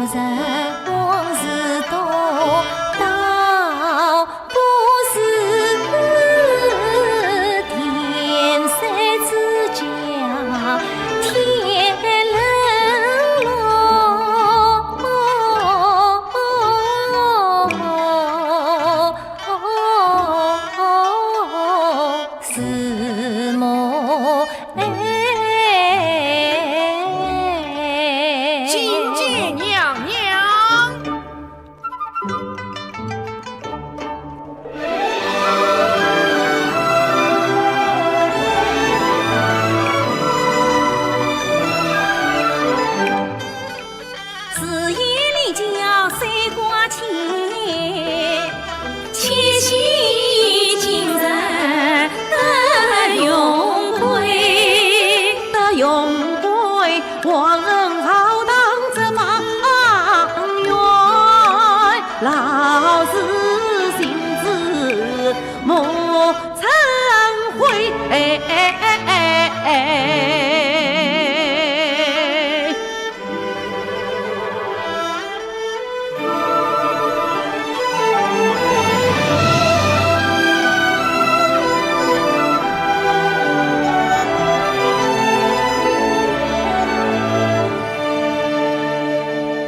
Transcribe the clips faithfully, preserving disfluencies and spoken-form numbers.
觐见娘娘。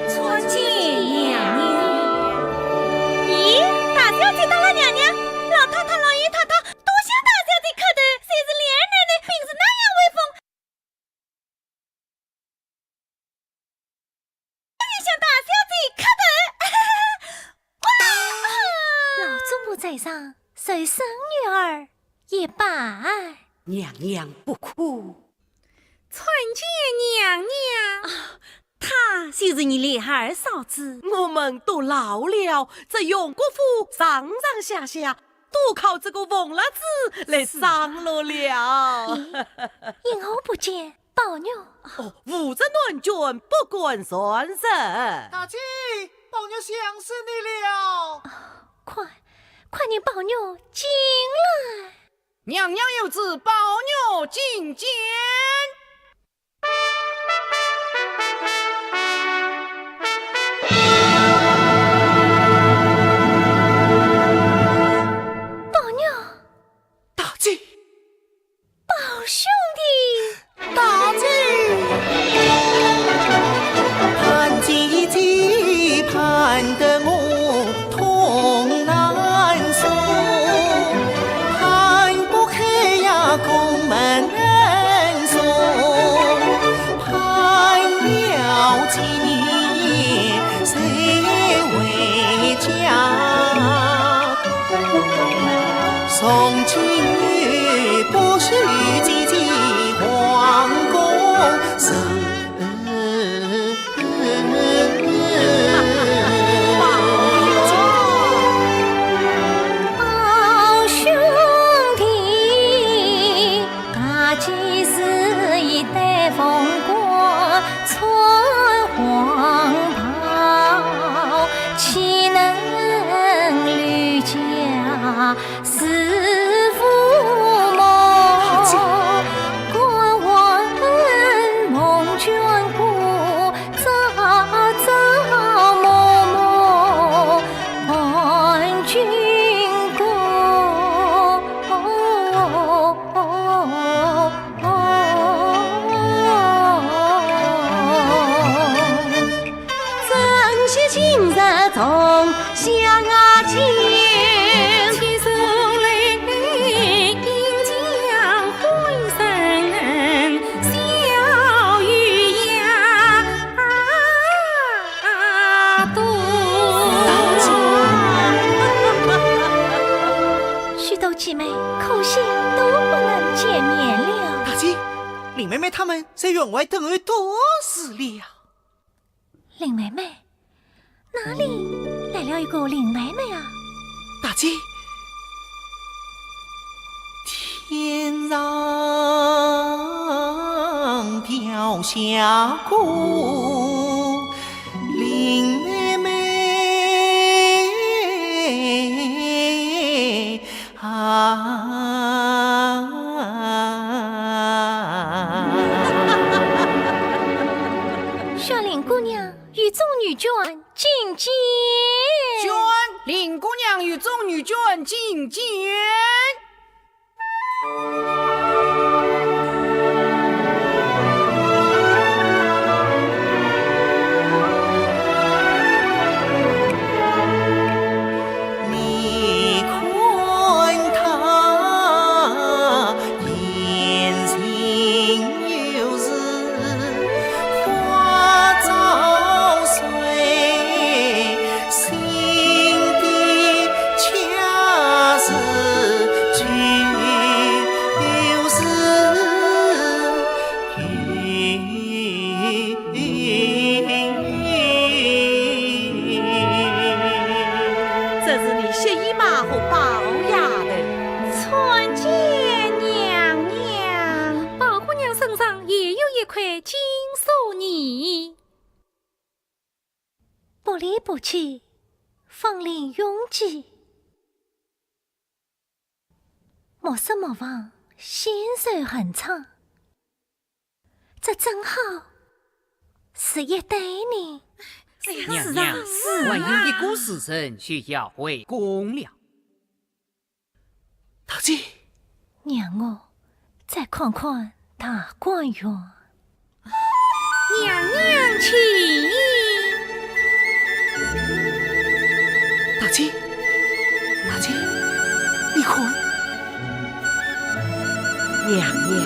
参见娘娘。咦，大小姐到了，娘娘。老太太、老爷太太，多谢大小姐磕头，虽是连儿奶奶，平时那样威风。 向大小姐磕头。哇！老祖母在上，受生女儿一拜。娘娘不哭。参见娘娘。啊，她就是你琏二嫂子。我们都老了，这荣国府上上下下 都靠这个凤laptê来张罗了。咦，因何不见宝玉？哦，无人问卷，不敢传人。大姐，宝玉想死你了。快，快令宝玉进来。娘娘有旨，宝玉觐见。 宝玉。大姐。宝兄弟。大姐。 宝兄弟，大姐是一代凤冠穿黄袍，岂能离家 是父母，官还梦眷顾，朝朝暮暮伴君顾。 许多姐妹可惜都不能见面了。大姐，林妹妹她们在园外等候多时了。 林妹妹，哪里来了一个林妹妹啊？大姐，天上掉下个林妹妹啊。雪林姑娘，众女眷觐见。见，林姑娘与众女眷觐见。这是你洗衣帽和宝丫头。参见娘娘。宝姑娘身上也有一块金锁呢。不离不弃，芳龄永继。 莫失莫忘，心手恒昌。这正好是一对呢。哎呀，娘娘，是啊，是啊。还有一个时辰就要回宫了。大姐。让我再看看大观园。 娘娘请。大姐，大姐，你看。娘娘，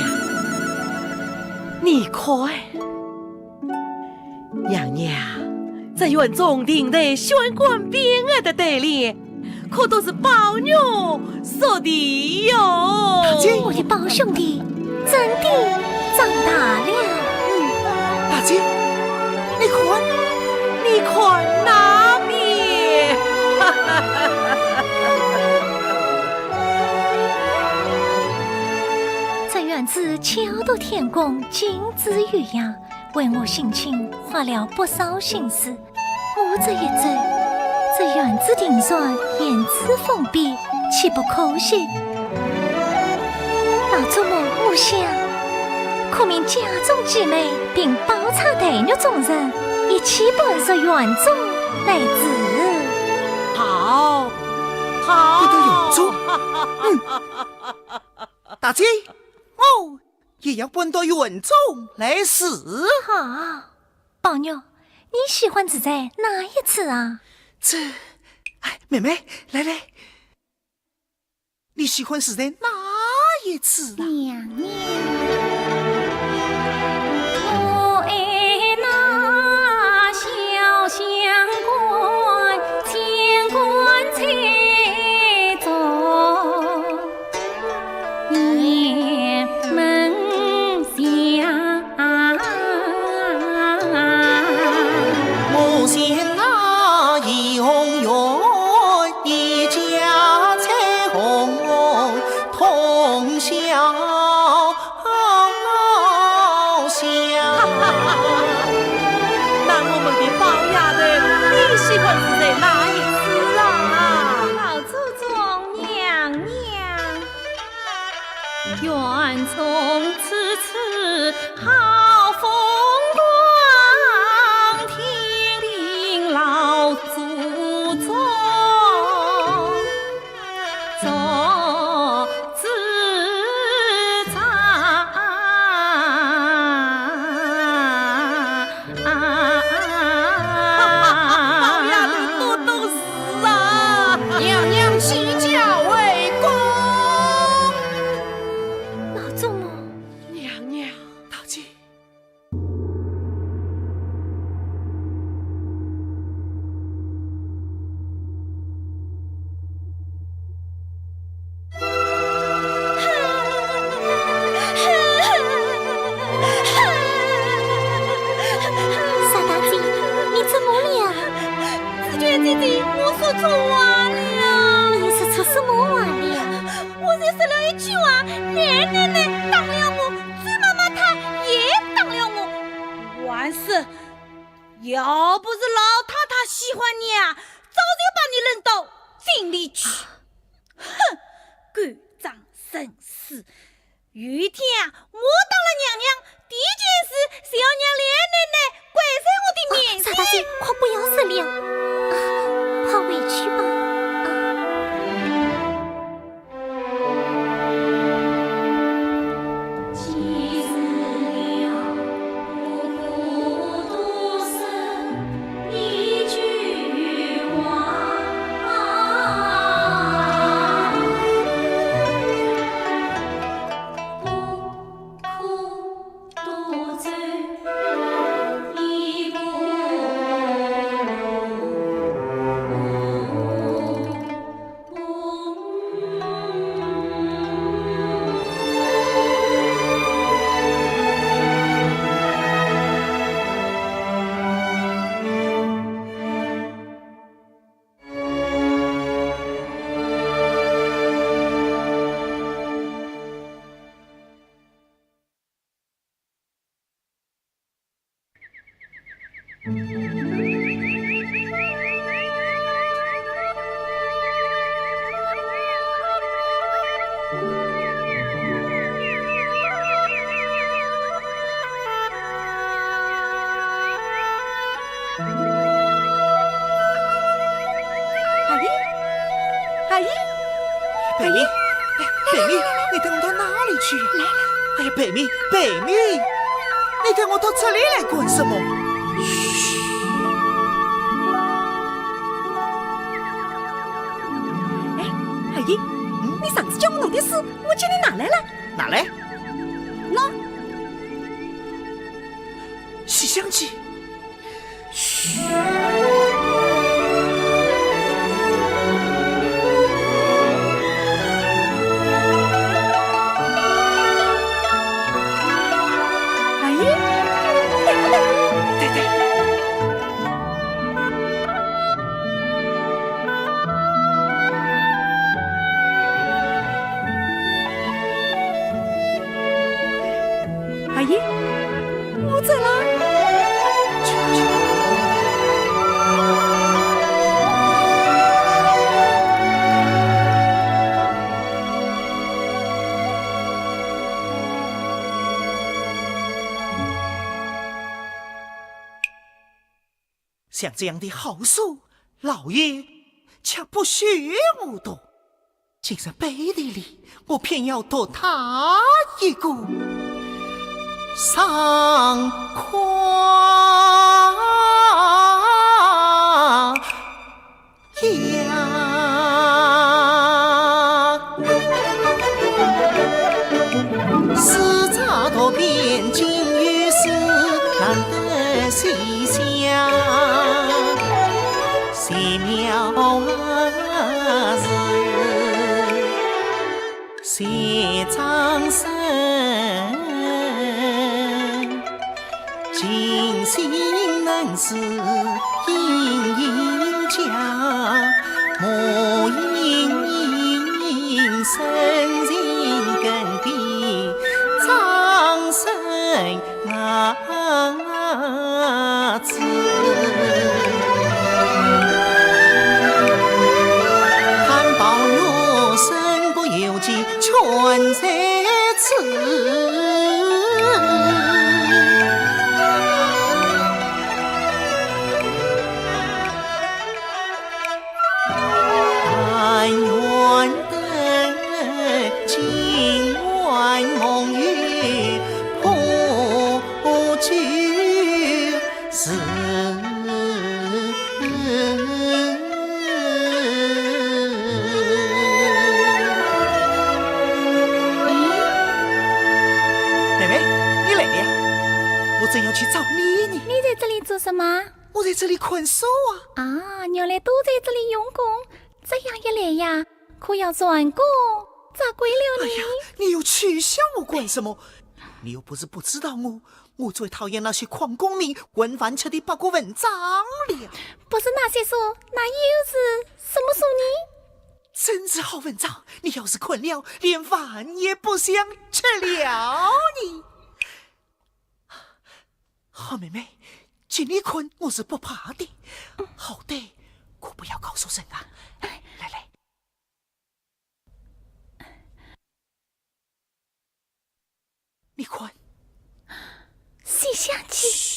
你看。娘娘，这园中亭台、轩馆匾额的对联， 可都是宝玉所题哟。大姐。我的宝兄弟真的长大了。嗯，大姐，你看。你看那边。这园子巧夺天工，精致优雅，为我省亲花了不少心思。 我这一走，这园子庭院、胭脂凤卞，岂不可惜？老祖母，我想，可命家中姊妹并宝钗、黛玉众人一起搬入园中来住。好，好。搬到园中？嗯。大姐，我也要搬到园中来住。好。 宝玉，你喜欢住在哪一处啊？这，哎，妹妹，来来，你喜欢住在哪一处啊？娘娘。我爱那潇湘馆，乾坤在中。 雁门下。我选那怡红院，一家翠红同小香。那我们的宝丫头，你喜欢住在哪一处啊？老祖宗，娘娘。 园中处处好风光，听凭老祖宗做主张。 啊，宝丫头多多事啊！娘娘起驾回宫。老祖母。娘娘。大姐。 傻大姐，你怎么了？紫鹃姐姐，我说错话了。你说错什么话了？我才说了一句话，琏奶奶打了我，周妈妈她也打了我。还是，要不是老太太喜欢你啊，早就把你扔到井里去。 哼，狗仗人势。有一天啊，我打了娘娘，天第一件事是要让琏奶奶跪在我的面前。哦，傻大姐，快不要说了，啊，快回去吧。啊。阿姨，阿姨，阿姨。 哎，贝米，你等到哪里去？来了。哎呀，贝米，贝米，你带我到这里来干什么？嘘。哎，阿姨，嗯？你上次叫我弄的书，我叫你拿来了。拿来？喏。《西厢记》。 嘘。哎，对不对？对，对。 阿姨，我走了。像这样的好书，老爷却不许我读。 今日背地里，我偏要夺他一个爽快呀！ 妹妹，你来了呀？我正要去找你呢。你在这里做什么？我在这里看书啊。啊，原来都在这里用功，这样一来呀，可要蟾宫折桂了呢。哎呀，你又取笑我干什么？你又不是不知道我，我最讨厌那些诓功名、混饭吃的八股文章了。不是那些书，那又是什么书呢？政治好文章，你要是看了，连饭也不想吃了呢。 好妹妹，给你看我是不怕的。好歹，可不要告诉人啊。来来，你看。想起。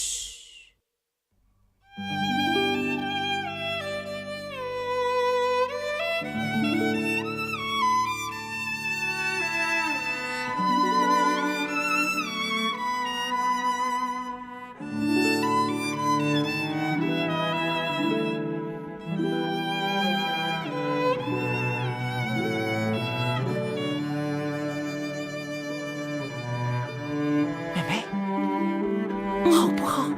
妹妹，好不好？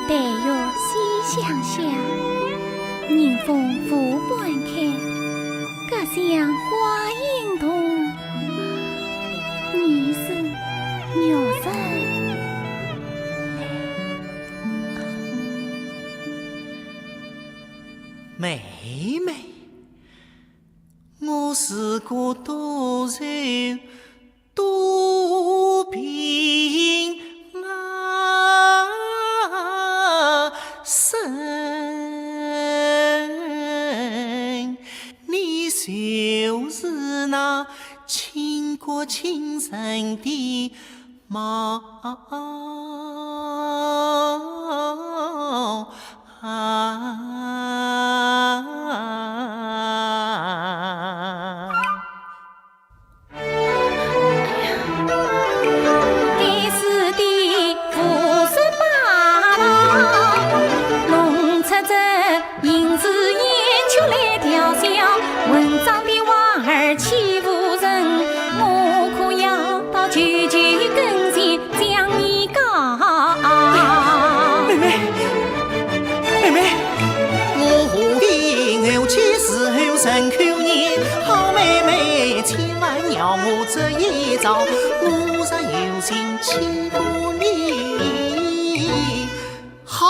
待月西厢下，迎风湖畔开，隔墙花影动，疑是玉人来。 妹妹，我是个多愁多病啊身，你就是那倾国倾城的 妹妹，妹妹。好，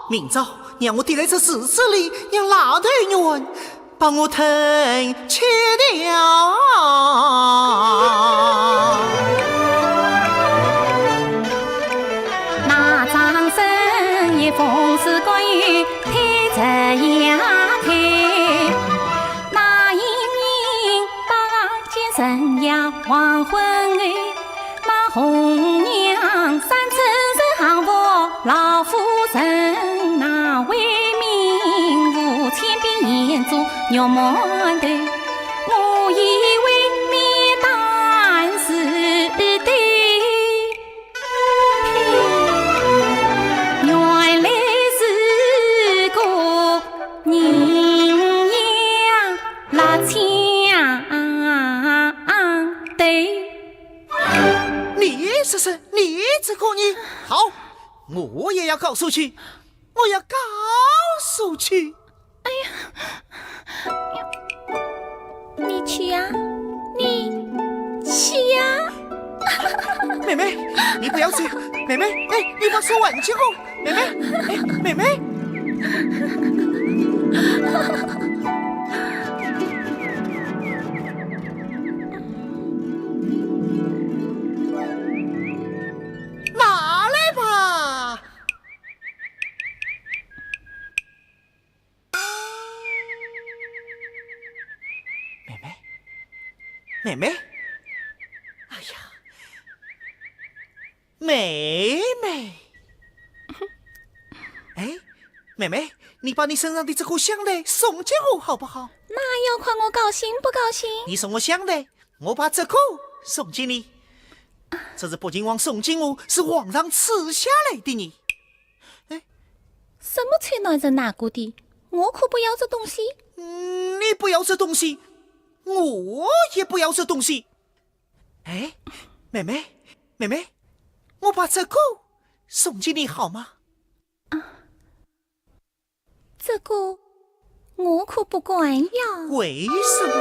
明朝让我跌在这池子里，让拉头人 把我吞吃掉。你说说，你这个人，好，我也要告诉去。 我要告诉去。哎呀，你去呀，你去呀。妹妹，你不要走，妹妹，哎，你把手挽起我，妹妹，哎，妹妹。拿来吧。 妹妹，妹妹，哎呀，妹妹。哎，妹妹，你把你身上的这个香袋送给我好不好？那要看我高兴不高兴。你送我香袋， 我把这个送给你。这是北静王送给我，是皇上赐下来的呢。哎，什么臭男人拿过的？我可不要这东西。嗯，你不要这东西，我也不要这东西。哎，妹妹，妹妹，我把这个送给你好吗？ 这个我可不敢要。为什么？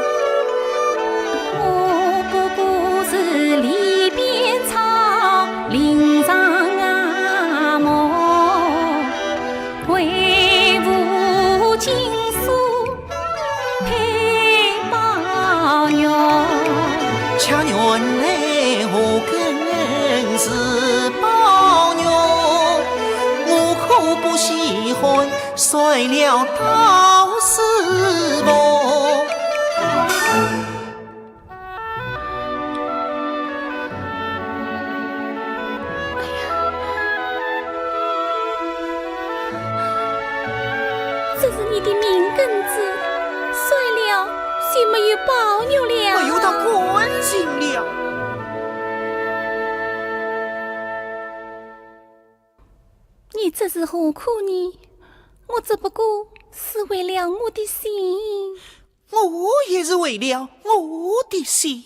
命根子，碎了就没有宝玉了。没有他干净了。你这是何苦呢？我只不过是为了我的心。我也是为了我的心。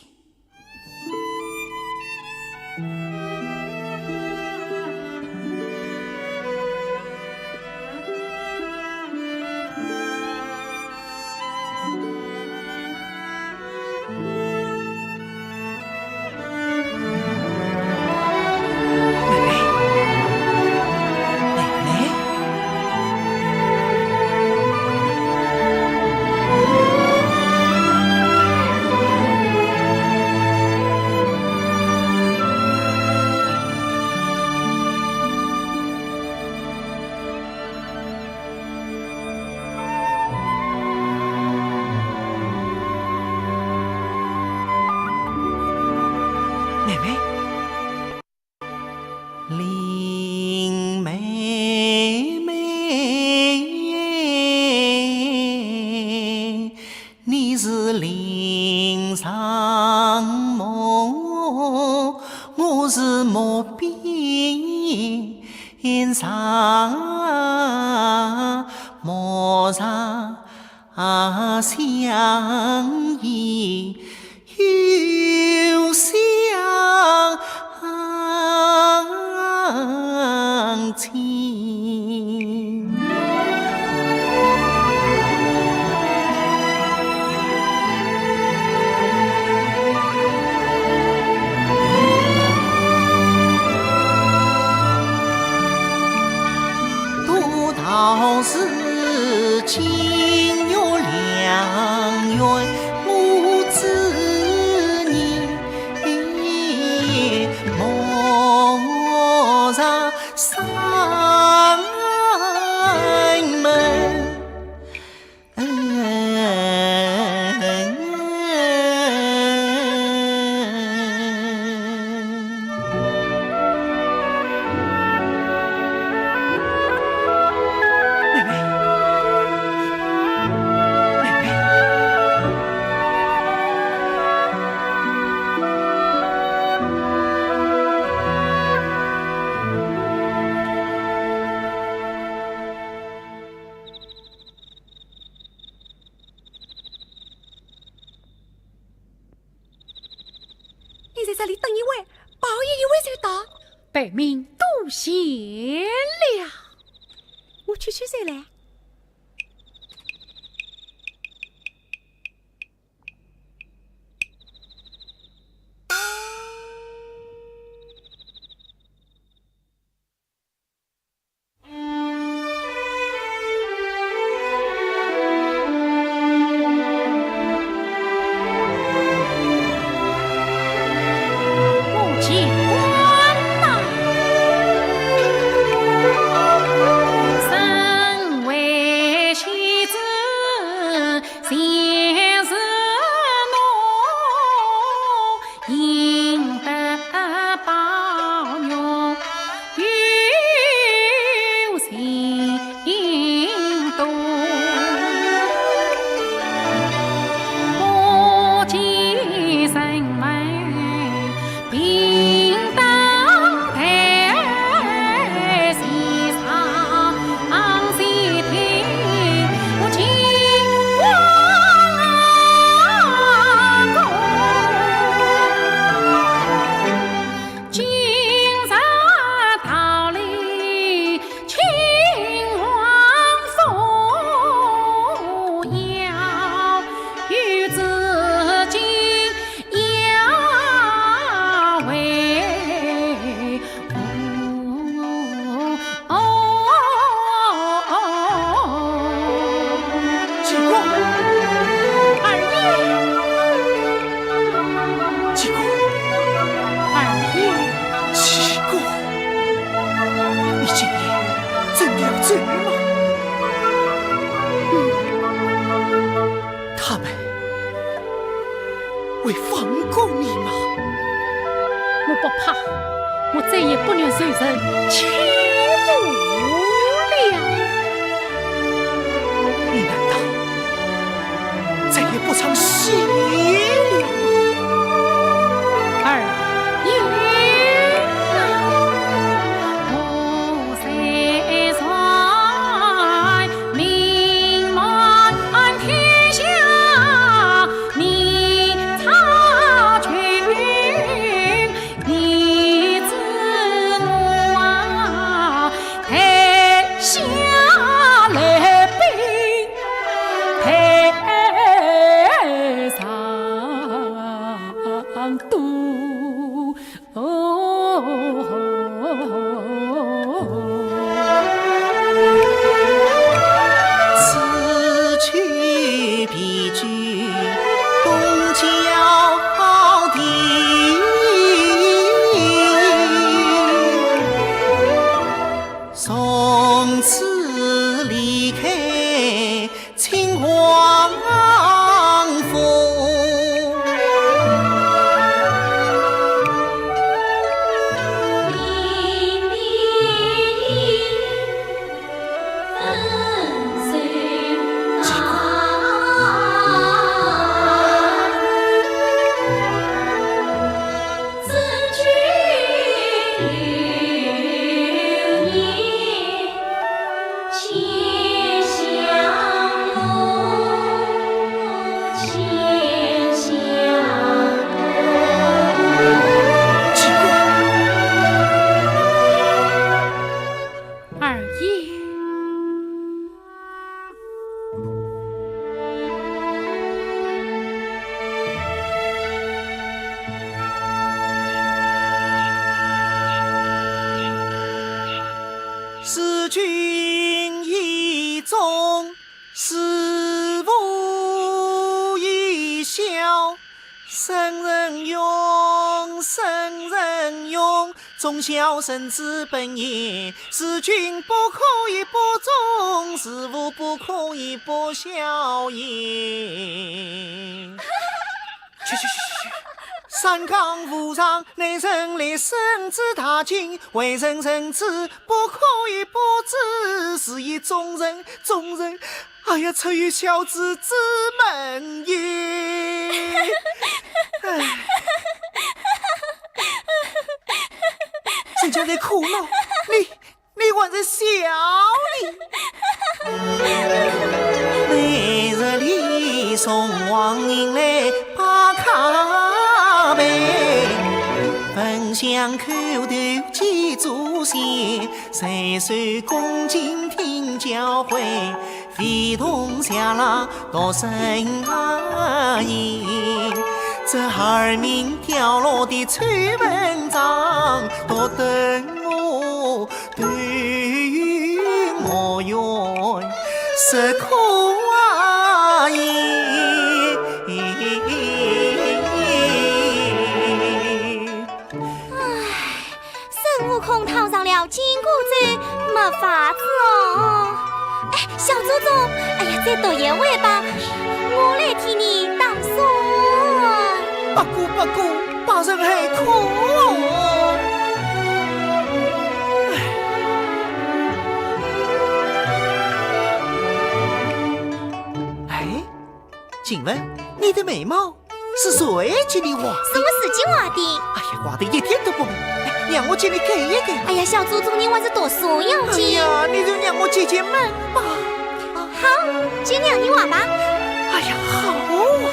妹妹。林妹妹，你是林上木，我是木边上木上 啊，相依又相亲。 你在这里等一会，宝玉一会就到。白命多谢了。我去取水来。 七哥，二爷。七哥，二爷。七哥，你今夜真的要走吗？嗯。他们 会放过你吗？我不怕，我再也不愿受人欺负了。你难再也不唱戏了。二爷。此去必居东郊地。从此离开 秦王府。二爷。 事君以忠，事父以孝，圣人勇，圣人勇，忠孝圣之本也。事君不可以不忠，事父不可以不孝也。 去去去去去！山冈无常，内人来，圣旨大惊，为人臣子，不可以不知，是以忠人，忠人，哎呀，出于孝子之门也。哎，人家在哭闹，你 你还在笑呢。每日里送往迎来把咖啡，焚香叩头祭祖先，岁岁恭敬听教诲，非同小儿独生儿也。这二名刁落的臭文章，独等我 对于我愿是可啊也。唉，孙悟空套上了紧箍咒，没法子哦。哎，小祖宗，哎呀，再读一回吧，我来替你打算。不过，不过， 把人害苦。哎，请问你的眉毛是谁给你画的？是我自己画的。哎呀，画的一点都不美。哎，让我给你改一改。哎呀，小祖宗，你还是读书要紧。哎呀，你就让我解解闷吧。 好，就让你画吧。哎呀，好啊。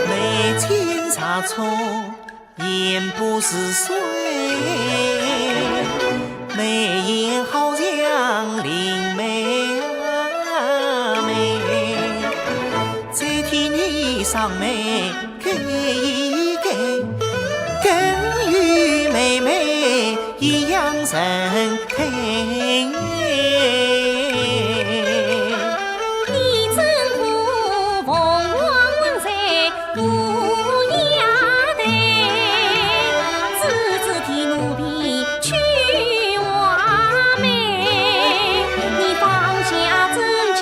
眉间茶冲 眼不识水，眉眼好像灵媒啊眉，再替你双眉改一改，更与妹妹一样神态。你怎可凤凰魂在 乌鸦台，只知替奴婢去画眉。你放下尊敬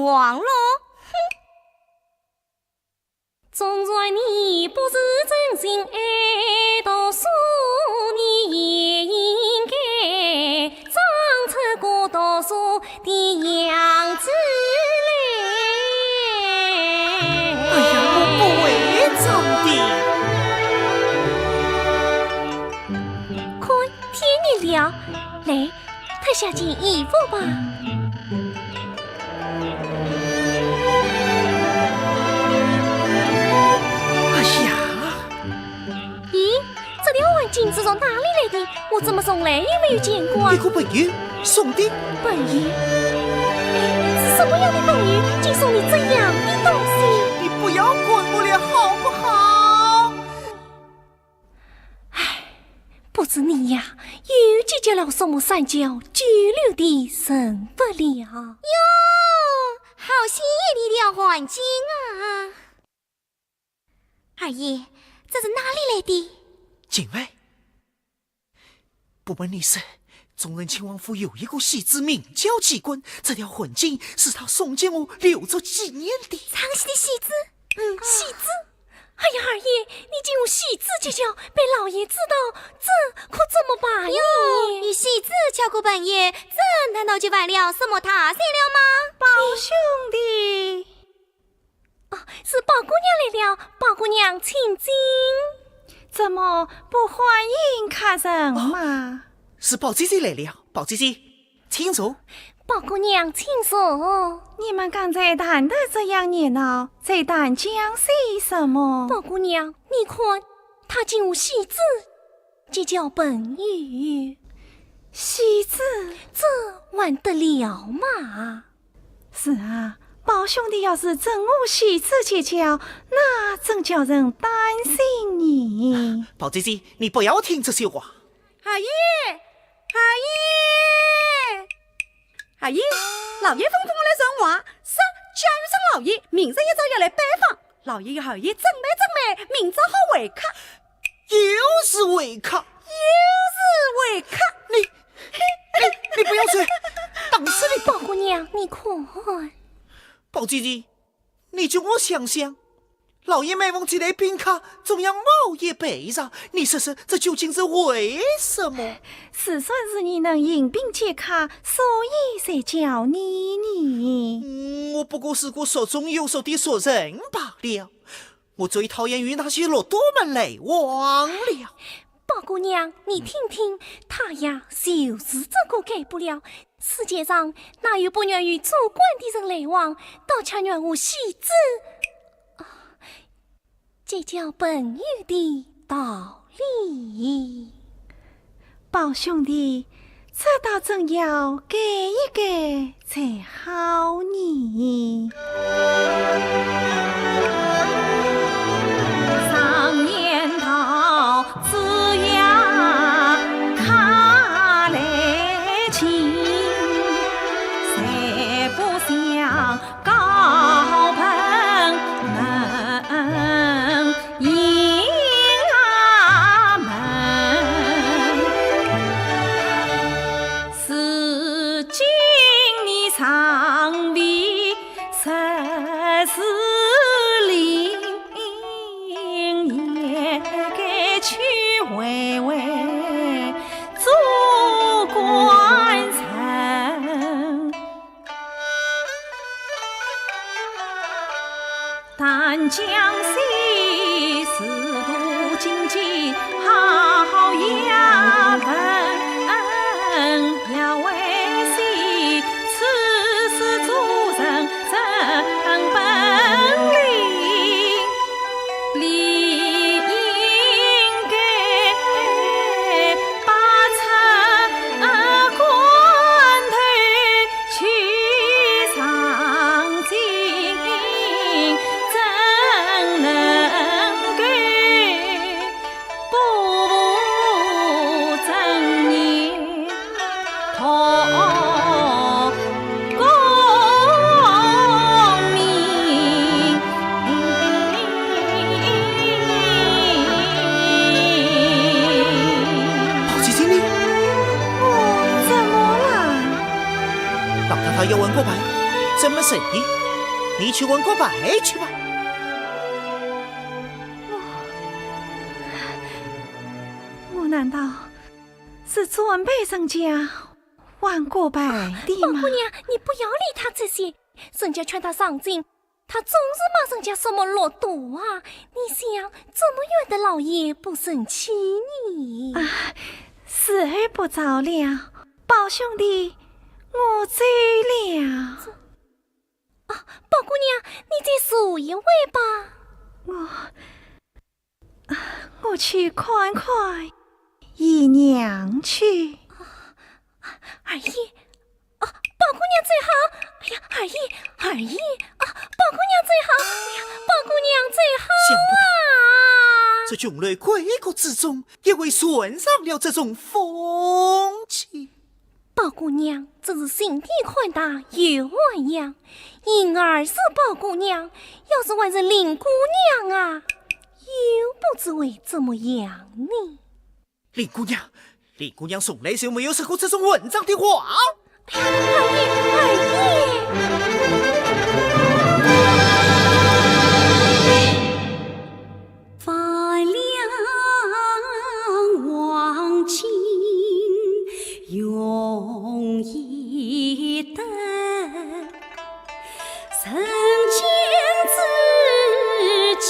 光了。哼！纵然你不是真心爱读书，你也应该装出个读书的样子来。哎呀，我不会装的。看，天热了，来，脱下件衣服吧。哎呀！咦，这条汗巾是从哪里来的？我怎么从来也没有见过啊？一个朋友送的。朋友？哎，是什么样的朋友，竟送你这样的东西？你不要管我了，好不好？唉，不知你呀，又结交了什么三教九流的人物了？哟，好鲜艳的一条汗巾啊！二爷，这是哪里来的？进来。 不瞒你说，中仁亲王府有一个戏子名叫季观，这条汗巾是他送给我留作纪念的。唱戏的戏子？嗯。戏子？哎呀，二爷，你竟与戏子结交，被老爷知道，这可怎么办呢？哟，与戏子交个朋友，这难道就犯了什么大罪了吗？宝兄弟。 哦，是宝姑娘来了，宝姑娘请进。怎么不欢迎客人嘛？哦，是宝姐姐来了，宝姐姐，请坐。宝姑娘请坐。你们刚才谈得这样热闹，在谈讲些什么？宝姑娘，你看，她竟与戏子结交朋友。戏子？这还得了嘛？ 是啊，宝兄弟要是真与戏子结交，那真叫人担心呢。宝姐姐，你不要听这些话。二爷，二爷，二爷，老爷吩咐我来传话，说贾雨村老爷明日一早要来拜访，老爷要二爷准备准备，明朝好会客。 又是会客。又是会客。你，你，你不要走，打死你！宝姑娘，你看。宝姐姐，你叫我想想，老爷每逢接待宾客，总要冒一杯茶，你说说这究竟是为什么？自然是你能迎宾接客，所以才叫你呢。嗯，我不过是个俗中有俗的俗人罢了。 我最讨厌与那些禄蠹们来往了。宝姑娘，你听听，他呀，就是这个改不了。世界上哪有不愿与做官的人来往，倒恰愿与戏子，啊，结交朋友的道理。 宝兄弟，这倒真要改一改才好呢。常言道，子曰：客来情，谁不想 高朋满迎门。如今你尚未十四龄，也该去会会做官人。 但将心事度尽，好也问，要为谁？此事做人真本领，理应该拔出 关头去上进，怎能够不务正业，图功名？ 宝姐姐你，哦，怎么了？老太太要问过牌，这么神秘？你去问个白去吧。我，我难道是准备人家问个白的吗？宝姑娘，你不要理他这些，人家劝他上进，他总是骂人家什么禄蠹啊！你想，这么远的老爷不生气呢？啊，时候不早了，宝兄弟，我走了。啊，宝姑娘，你再坐一会吧。我，啊，我去看看姨娘去。二爷，啊，宝姑娘走好。哎呀，二爷，二爷，啊，宝姑娘走好。哎呀，宝姑娘走好啊。想不到这琼楼闺阁之中，也会染上了这种风气。宝姑娘真是心地宽大又涵养，因而是宝姑娘，要是换成林姑娘啊，又不知会怎么样呢。林姑娘，林姑娘从来就没有说过这种混账的话。哎呀，二爷，二爷！万两黄金用一斗，人间至今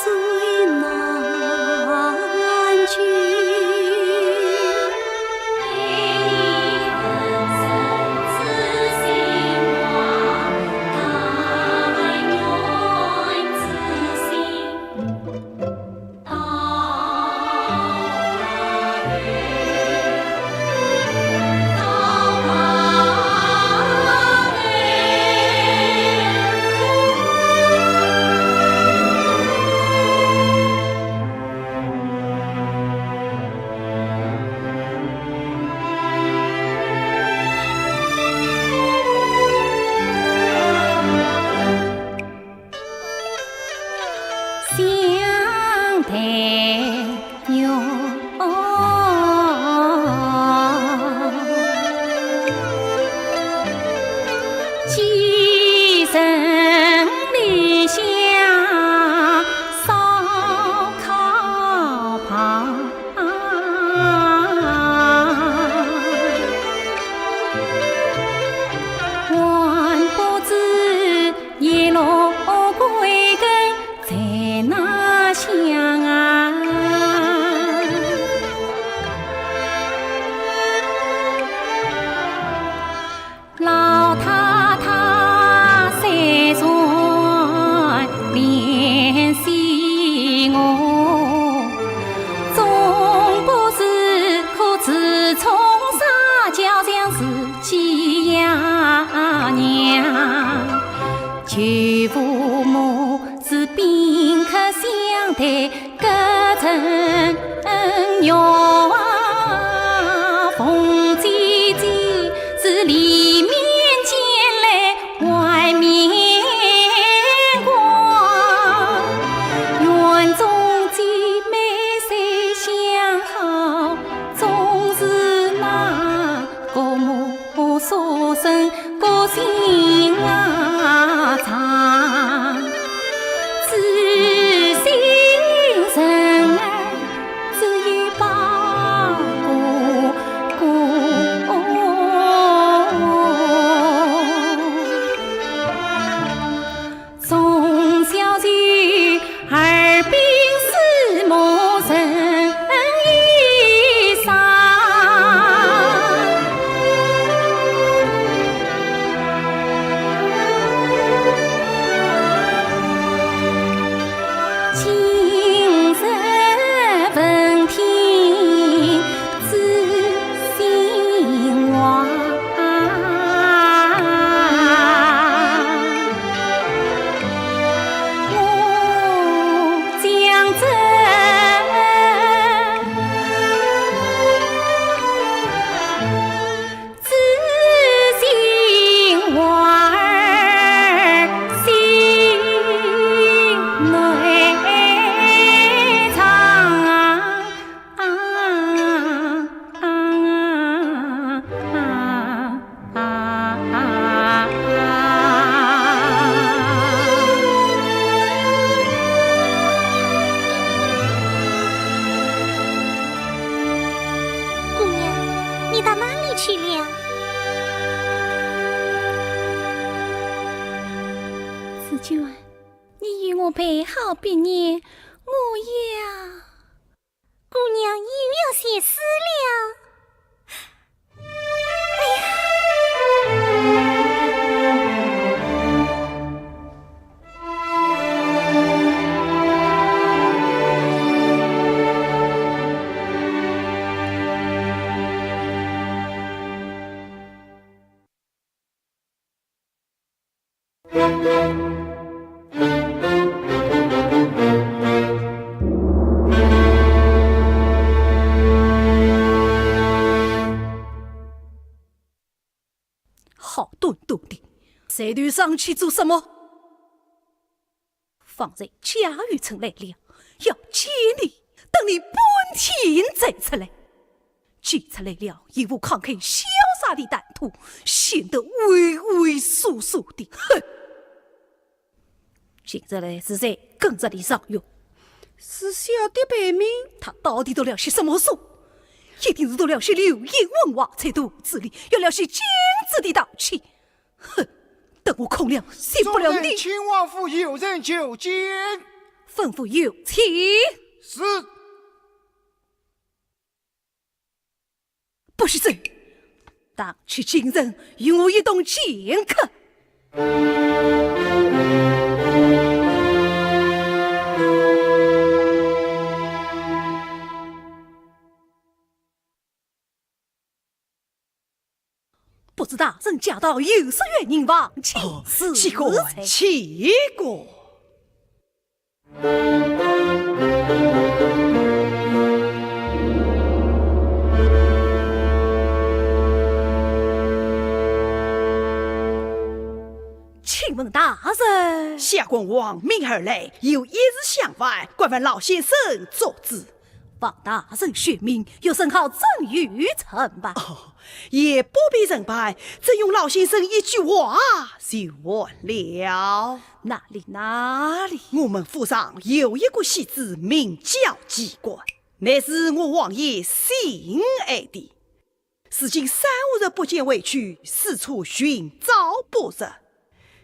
最难求。去了。紫鹃，你与我备好笔砚，我要……姑娘又要写诗了。哎呀！好端端的，抬头上去做什么？ 方才贾雨村来了，要见你，等你半天再出来。既出来了，也不看看潇洒的谈吐，显得畏畏缩缩的。哼！今日来是谁跟着你上学？是小的辈们。他到底读了些什么书？一定是读了些流言文化，才肚子里有了些君子的道气。 哼，等我孔亮饶不了你！众人，请王府有人求见。吩咐有请。是。不许走，带去京城与我一同见客。 不知大人驾到，有失远迎，望请哦，赐罪。岂敢，岂敢。请问大人。下官奉命而来，有一事相烦，敢烦老先生作主。 望大人宣明，有甚好赠与陈办？哦，也不必陈办，只用老先生一句话就完了。哪里，哪里？我们府上有一个戏子，名叫季官，乃是我王爷心爱的。 如今三五日不见回去，四处寻找不着。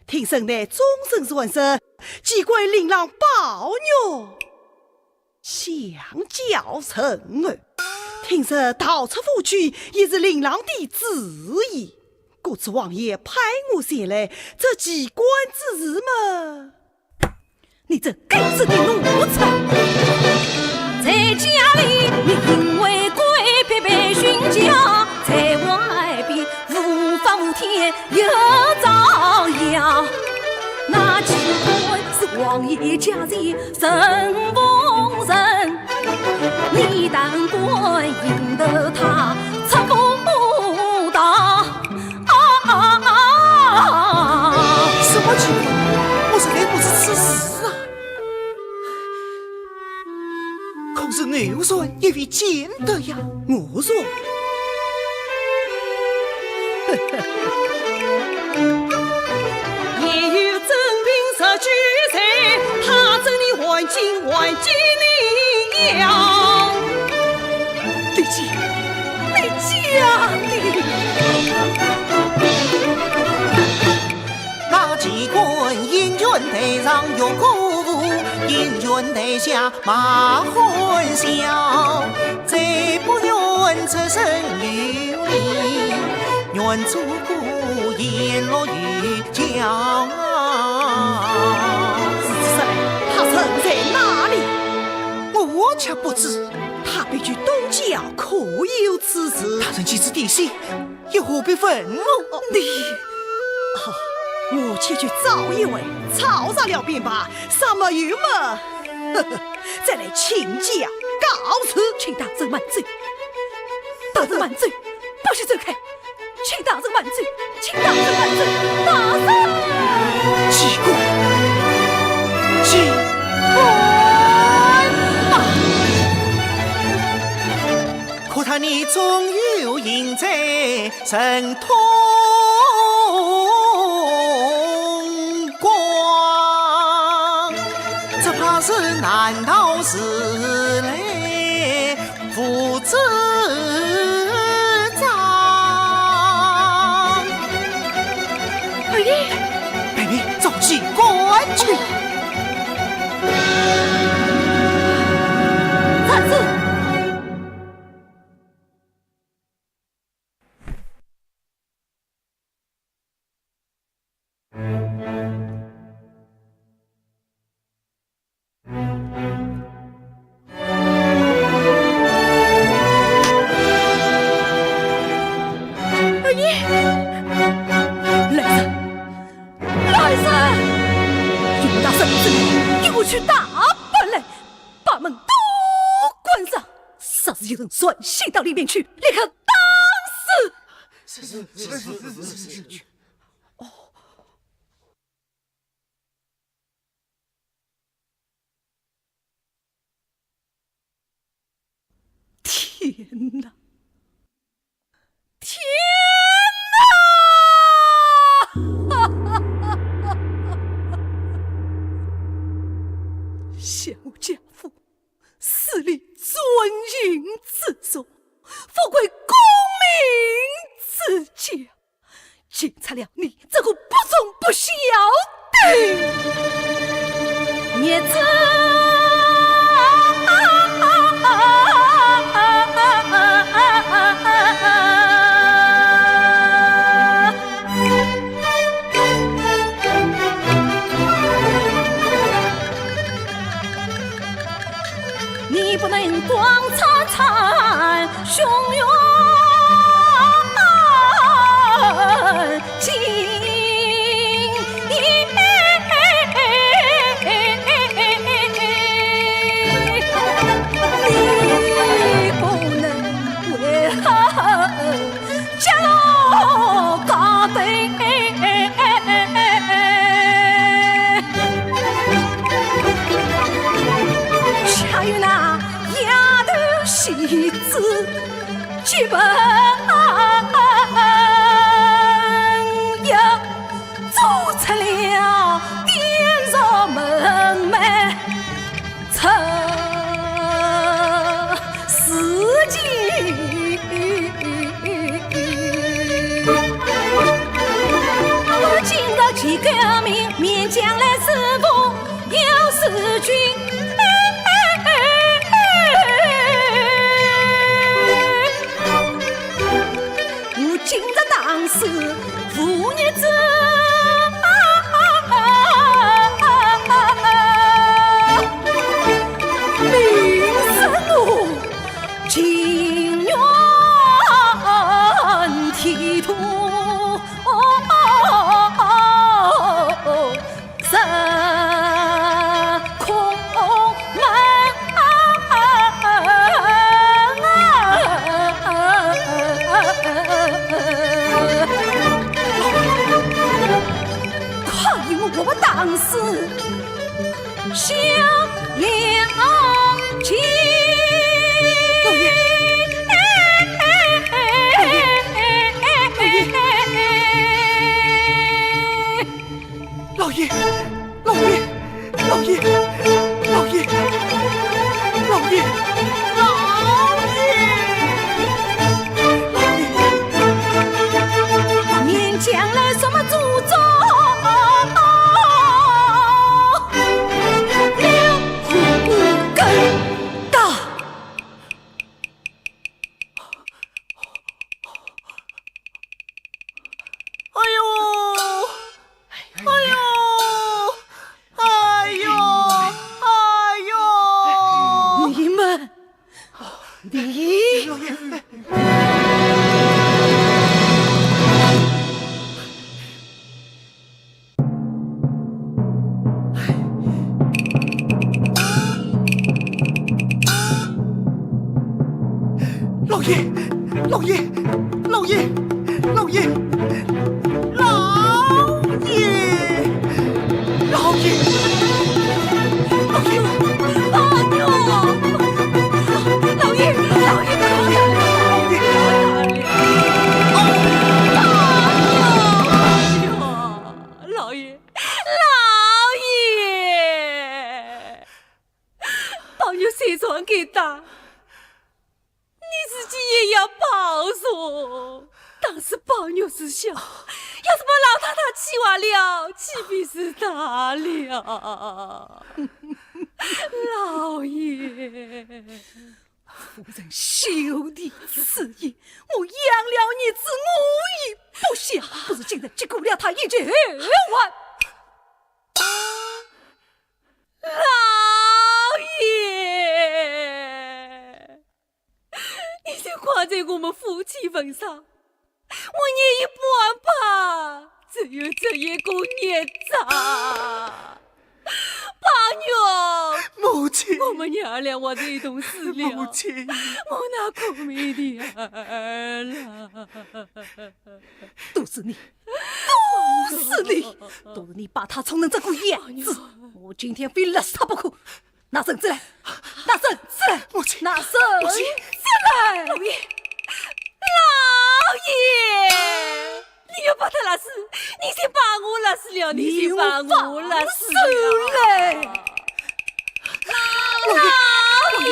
听说乃终身传说，季官琳琅宝玉，香脚成哦。听说逃出府去，也是琳琅的主意。故此王爷派我前来，这季官之事嘛， 你这该死的奴才！在家里，你因为规避被训教，在外边无法无天又造谣。那季官是王爷家前神奉人，你胆敢引得他出府逃？ 啊啊啊！什么情况？我实在不知此事啊。可是偶然也未见得呀。偶然？也有真凭实据在，他真的还境还境的呀。 你讲，你讲的。那季官因权台上越过府，因权台下马汉笑，再不愿出身有礼，愿做个言落有 脚。如此说来，他人在哪里？我却不知。他避居东郊，可有此事？大人既知底细，又何必问我？你……哦，我且去找一回，吵杂了便罢，啥没有么，呵呵，再来请教告辞。请大人慢走，大人慢走，不许走开。 请大人慢走，请大人慢走，大人！季官，季官啊！可叹你终有隐在神通广，只怕是难逃时来 父子章。去！站住！哎呀！来人！来人！用大绳子给我去打板来，把门都关上。若是有人存心到里面去，立刻打死！是，是，是，是，是，是。哦。 天哪！天哪！想我家父死里钻营之中，富贵功名之家， 竟出了你这个不忠不孝的孽子！你不能光参参雄雄进，你不能为 家老高辈，恰与那丫头戏子结拜，也做出了点什么门楣。 事情。我今朝见个面，面将来是父又是君。我今朝打死父孽子，命生我 情愿剃度，日空门。看你我不打死 小良情。老爷，老爷，老爷，老爷，老爷，老爷，老爷，老爷，老爷，面将来什么祖宗？ 了五更大。哎呦，哎呦，哎呦，哎呦！你们 你，老爷，老爷，老爷，老爷。 老爷，老爷，老爷，老爷，老爷，老爷，老爷，老爷，老爷，老爷，老爷，老爷，宝玉虽然给打， 你自己也要保重，打死宝玉是小，要要是把老太太气坏了，岂不是大了？老爷，夫人休提此言，我养了儿子，我也不想，不如今日结果了他一绝后患。老爷，你就挂在我们夫妻份上，我也没办法，只有这一个孽障。宝玉，母亲，我们娘儿俩活在一同死了，母亲，我那可怜的儿啊！都是你，都是你，都是你把他宠成这个样子。我今天非勒死他不可。拿绳子来，拿绳子来，母亲，拿绳子来。老爷，老爷，你要把他勒死，你先把我勒死了，你先把我勒死了。你放手来。老爷，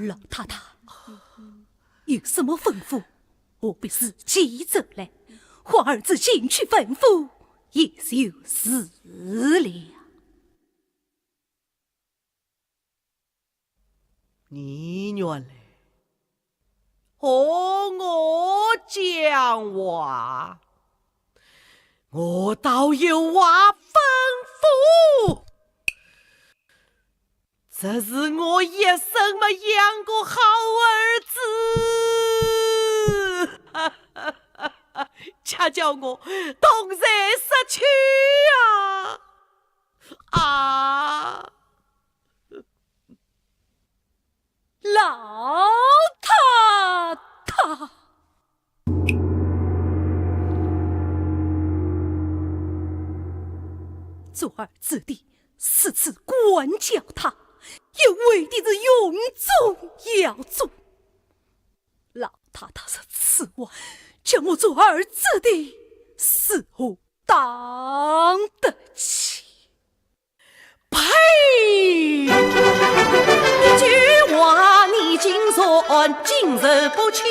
老太太，有什么吩咐？ 何必自己走来？唤儿子进去吩咐也就是了。你原来和我讲话，我倒有话吩咐。 这是我一生没养过好儿子，恰叫我东山失去啊！啊！老太太。 做儿子的如此管教他，也为的是荣宗耀祖。老太太如此话，叫我做儿子的如何当得起？ 呸！一句话你竟然经受不起，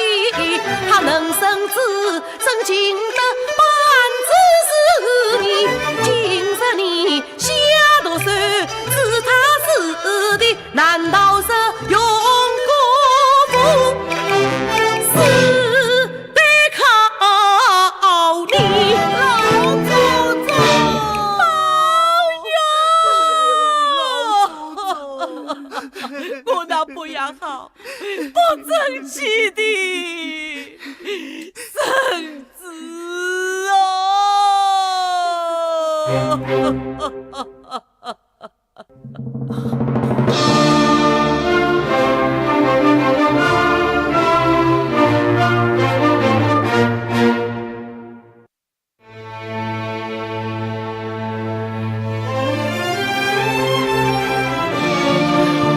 他能生子，怎经得半子是你？今日你下毒手，是他是的，难道是荣国府？是 得靠你。老祖宗！哎呀！我那不养好、不争气的孙子哦！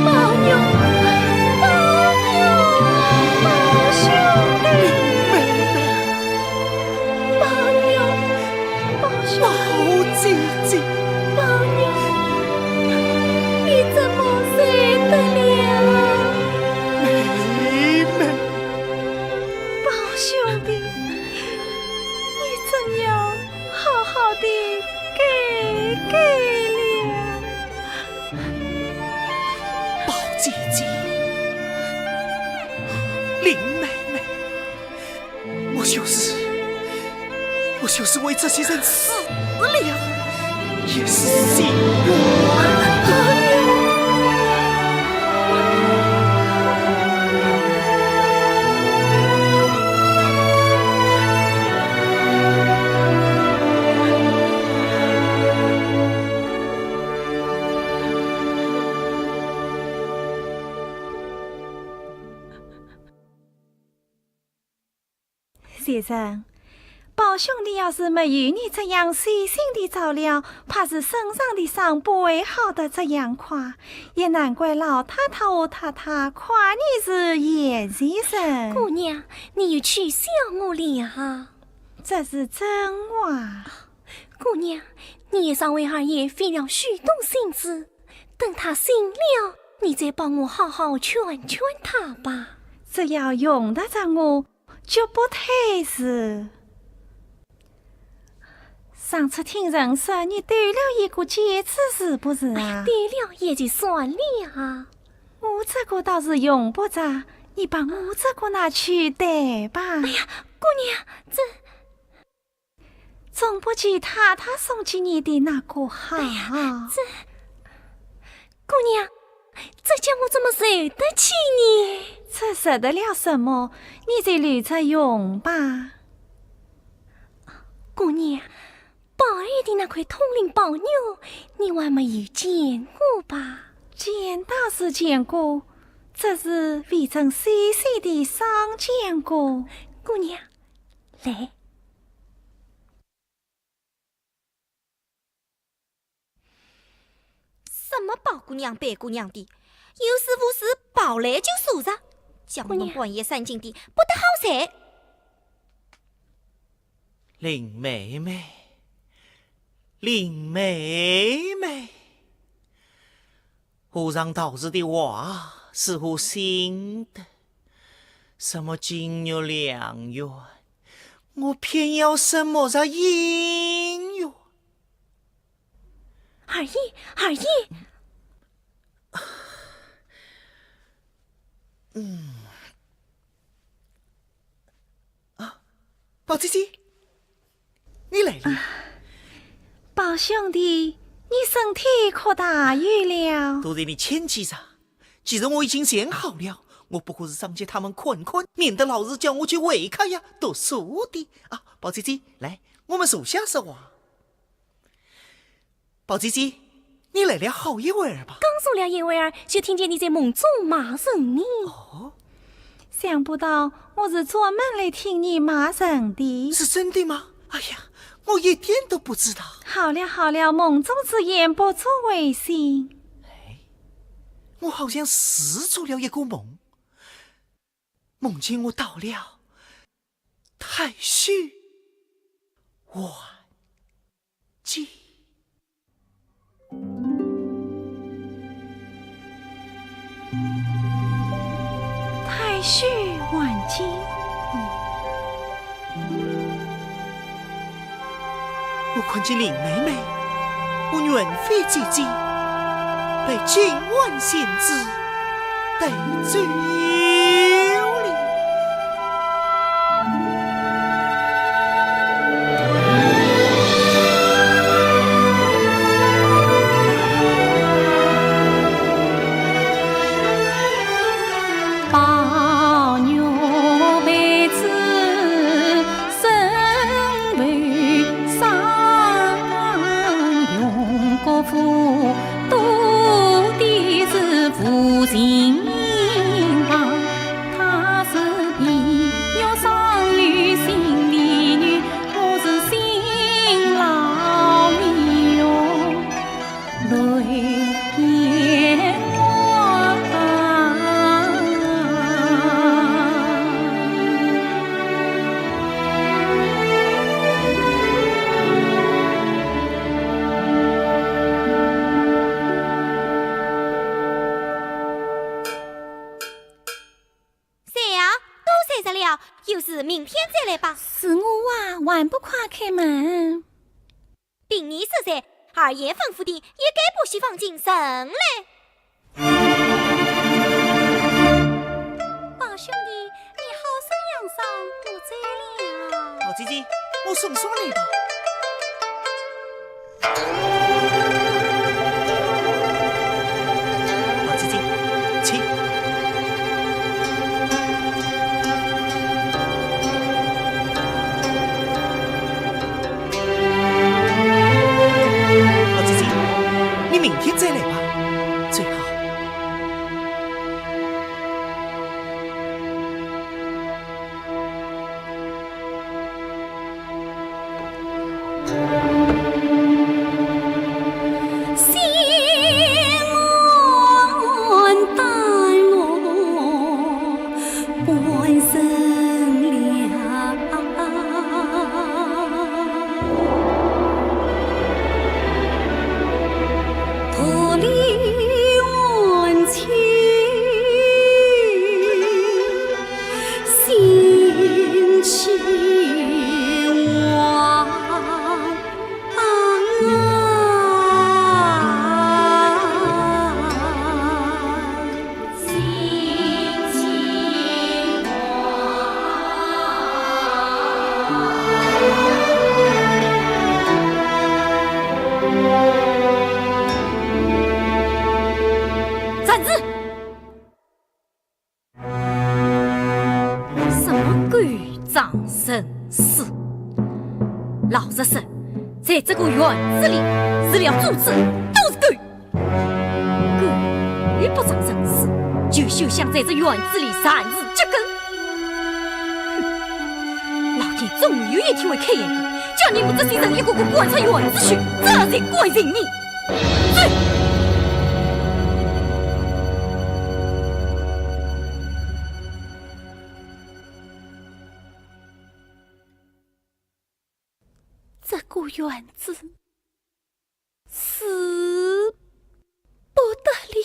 宝玉，宝玉，宝兄弟。 宝玉，宝兄弟。宝姐姐。宝玉，你怎么睡得了？妹妹。宝兄弟，你真要好好地改改了。宝姐姐，林妹妹。 我就是，我就是为这些人死了，也是心甘。 先生，宝兄弟要是没有你这样细心的照料，怕是身上的伤不会好得这样快。也难怪老太太和太太夸你是贤妻人。姑娘，你又取笑我了。这是真话。姑娘，你也常为二爷费了许多心思，等他醒了，你再帮我好好劝劝他吧。只要用得着我， 绝不推辞。上次听人说你丢了一个戒指，是不是啊？哎，丢了也就算了啊。我这个倒是用不着，你把我这个拿去戴吧。哎呀，姑娘，这…… 总不及太太送给你的那个好。哎呀，这……姑娘，这叫我怎么受得起呢？这受得了什么？你就留着用吧。姑娘，宝二爷的那块通灵宝玉，你还没有见过吧？见倒是见过，只是未曾细细地赏见过。姑娘，来。 什么宝姑娘、白姑娘的，有事无事跑来就说着，叫我们半夜三更的不得好哉。林妹妹，林妹妹，和尚道士的话是合心的，什么金玉良缘，我偏要什么着姻缘。 二爷，二爷。嗯。啊，宝姐姐，你来了。宝兄弟，你身体可大有了？多谢你牵记着。既然我已经想好了，我不过是上街他们看看，免得老是叫我去会客呀、读书的。啊，宝姐姐，来，我们坐下说话。 宝姐姐，你来了好一会儿吧？刚坐了一会儿，就听见你在梦中骂人呢。哦，想不到我是专门来听你骂人的。是真的吗？哎呀，我一点都不知道。好了好了，梦中之言不足为信。哎，我好像是做了一个梦，梦见我到了太虚晚 见。太虚晚见。我看见林妹妹和元妃姐姐被金碗仙子带走了。 宝玉被此身为伤，荣国府多的是无情郎。 他是皮肉上有心的女，我是心老面红泪眼汪汪。 谁呀？都睡着了，有事明天再来吧。是我啊，还不快开门！凭你说的，二爷吩咐的，一概不许放进人来。宝兄弟，你好生养伤，我走了。宝姐姐，我送送你吧。 宝姐姐，请。宝姐姐，你明天再来吧。最好。除了柱子，都是狗。狗也不长人势，就休想在这院子里擅自扎根。哼，老天总有一天会开眼的，叫你们这些人一个个滚出院子去，这才甘心你。走！这个院子是不得了。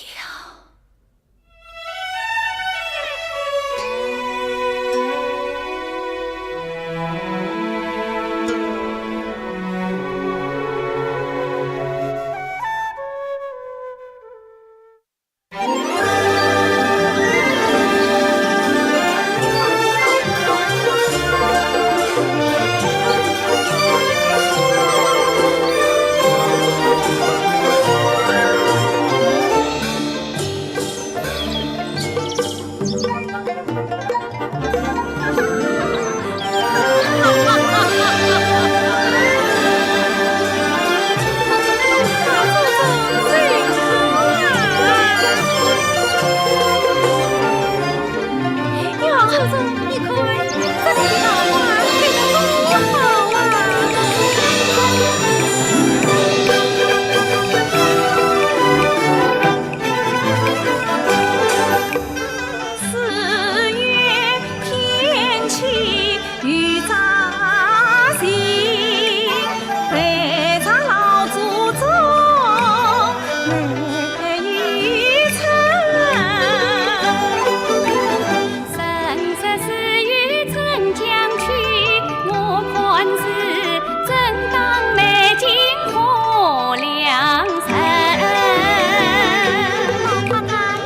老太太，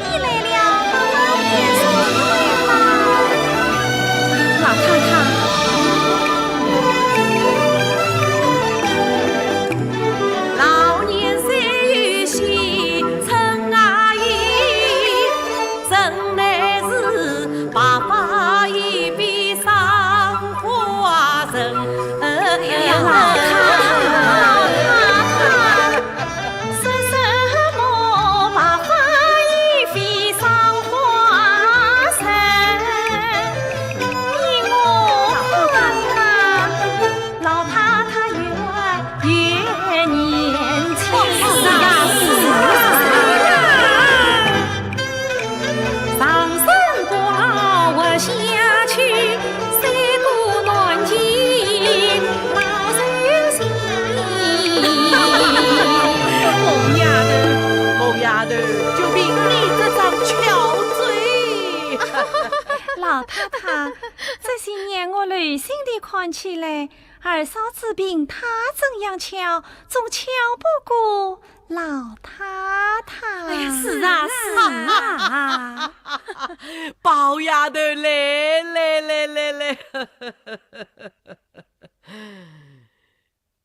你来了，妈妈便是你了。老太太。凤丫头，凤丫头，就凭你这张巧嘴。老太太，这些年我留心地看起来，二嫂子凭她怎样巧，总巧不过老太太。哎呀，是啊，是啊。宝丫头来，来，来，来，来。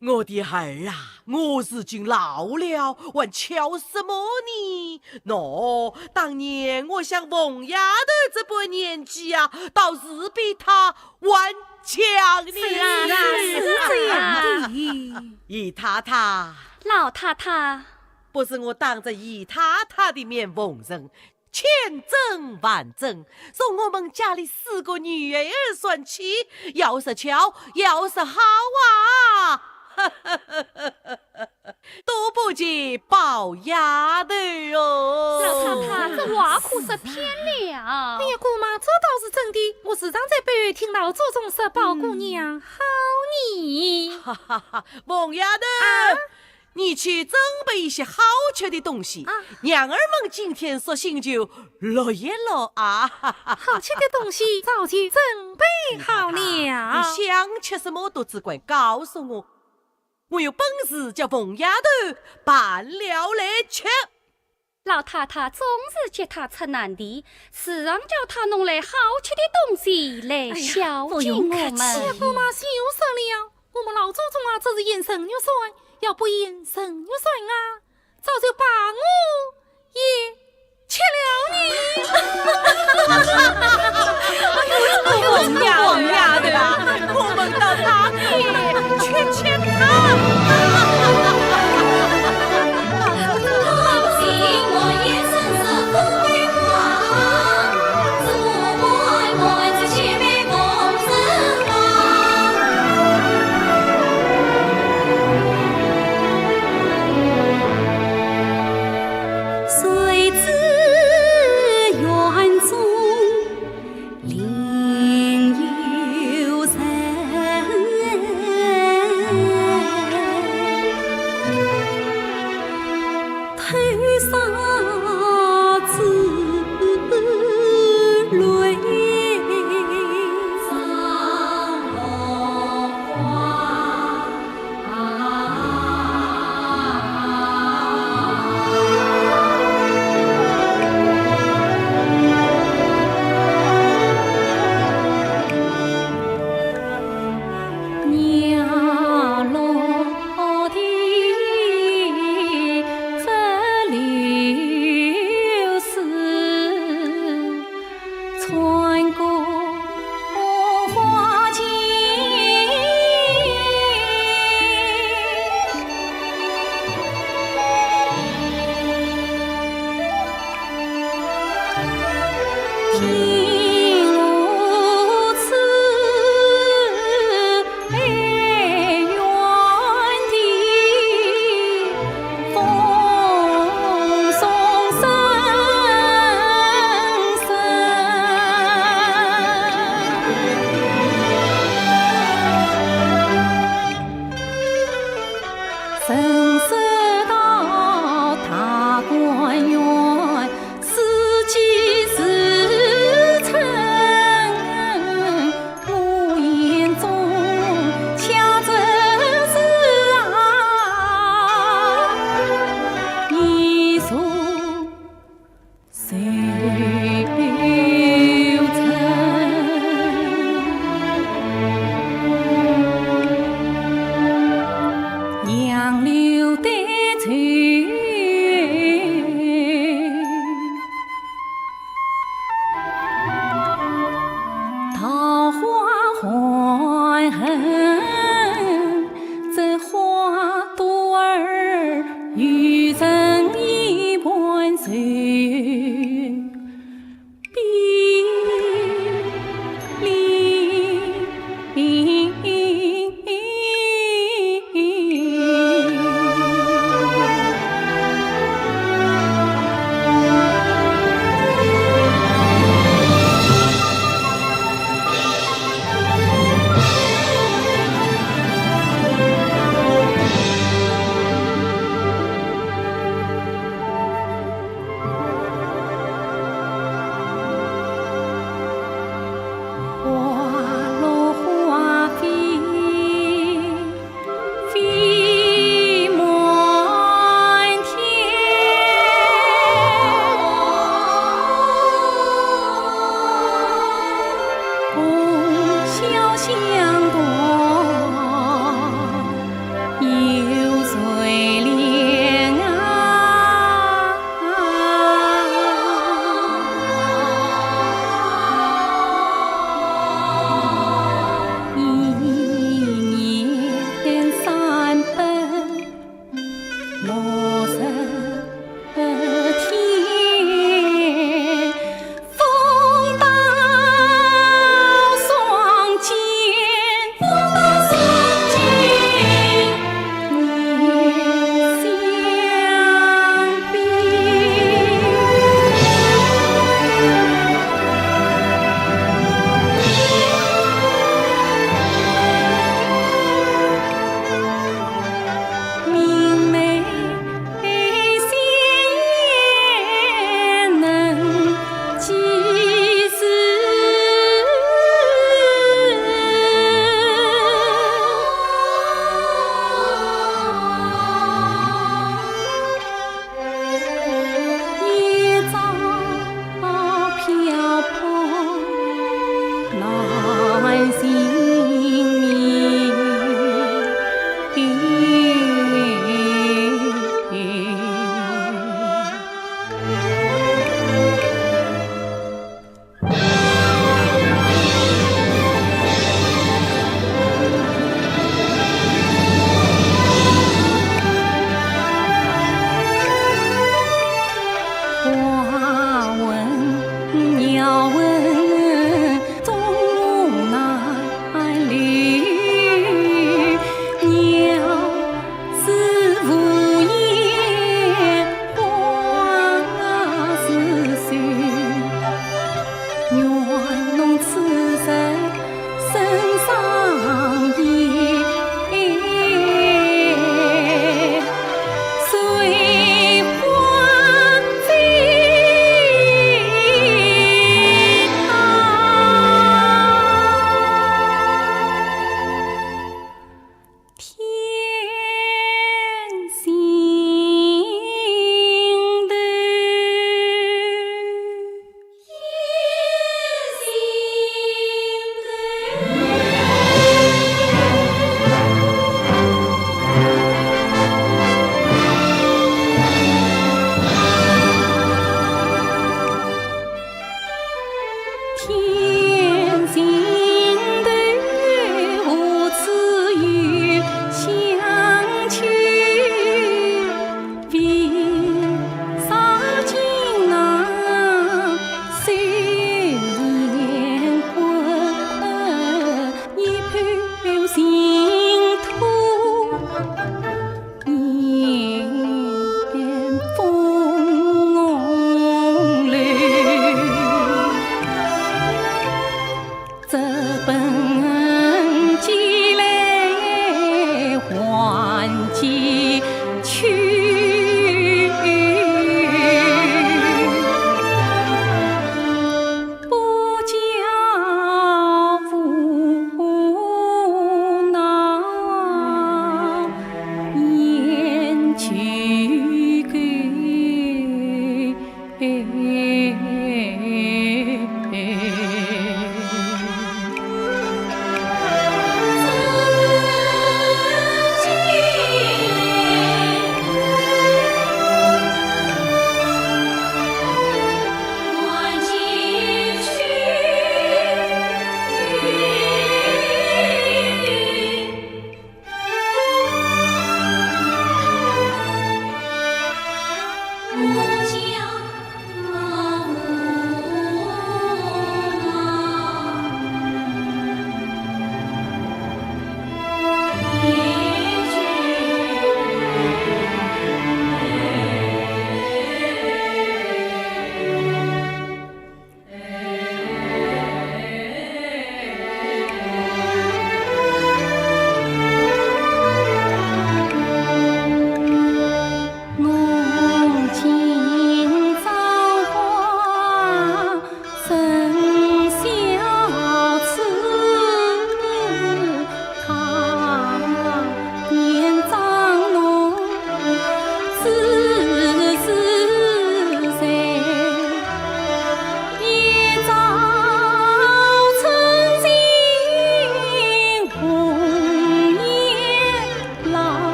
我的儿啊，我如今老了，还巧什么呢？喏，当年我像凤丫头这般年纪啊，倒是比她还巧呢。是啊，是啊，是这样的。姨太太。老太太。不是我当着姨太太的面奉承， 千真万真，从我们家里四个女儿算起，要说巧，要说好啊，都不及宝丫头哦。老太太，这话可说偏了。哎呀，姑妈，这倒是真的，我时常在背后听老祖宗说宝姑娘好呢。哈哈哈，凤丫头，啊？ 你去准备一些好吃的东西，啊。娘儿们今天索性就乐一乐啊。好吃的东西早就准备好了。你想吃什么都只管告诉我，我有本事叫凤丫头办了来吃。 老太太总是给她出难题，时常叫她弄来好吃的东西来孝敬我们。哎呀，不用客气。哎呀，姑妈，休说了，我们老祖宗啊，这是嫌人肉酸，要不嫌人肉酸啊，早就把我也吃了呢。哎呦，凤丫头啊，我们到她店吃吃看。神仙到大观园，四季如春，我眼中恰似是啊，一如 杨柳带翠，桃花还很，这花朵儿 有人一半愁别离。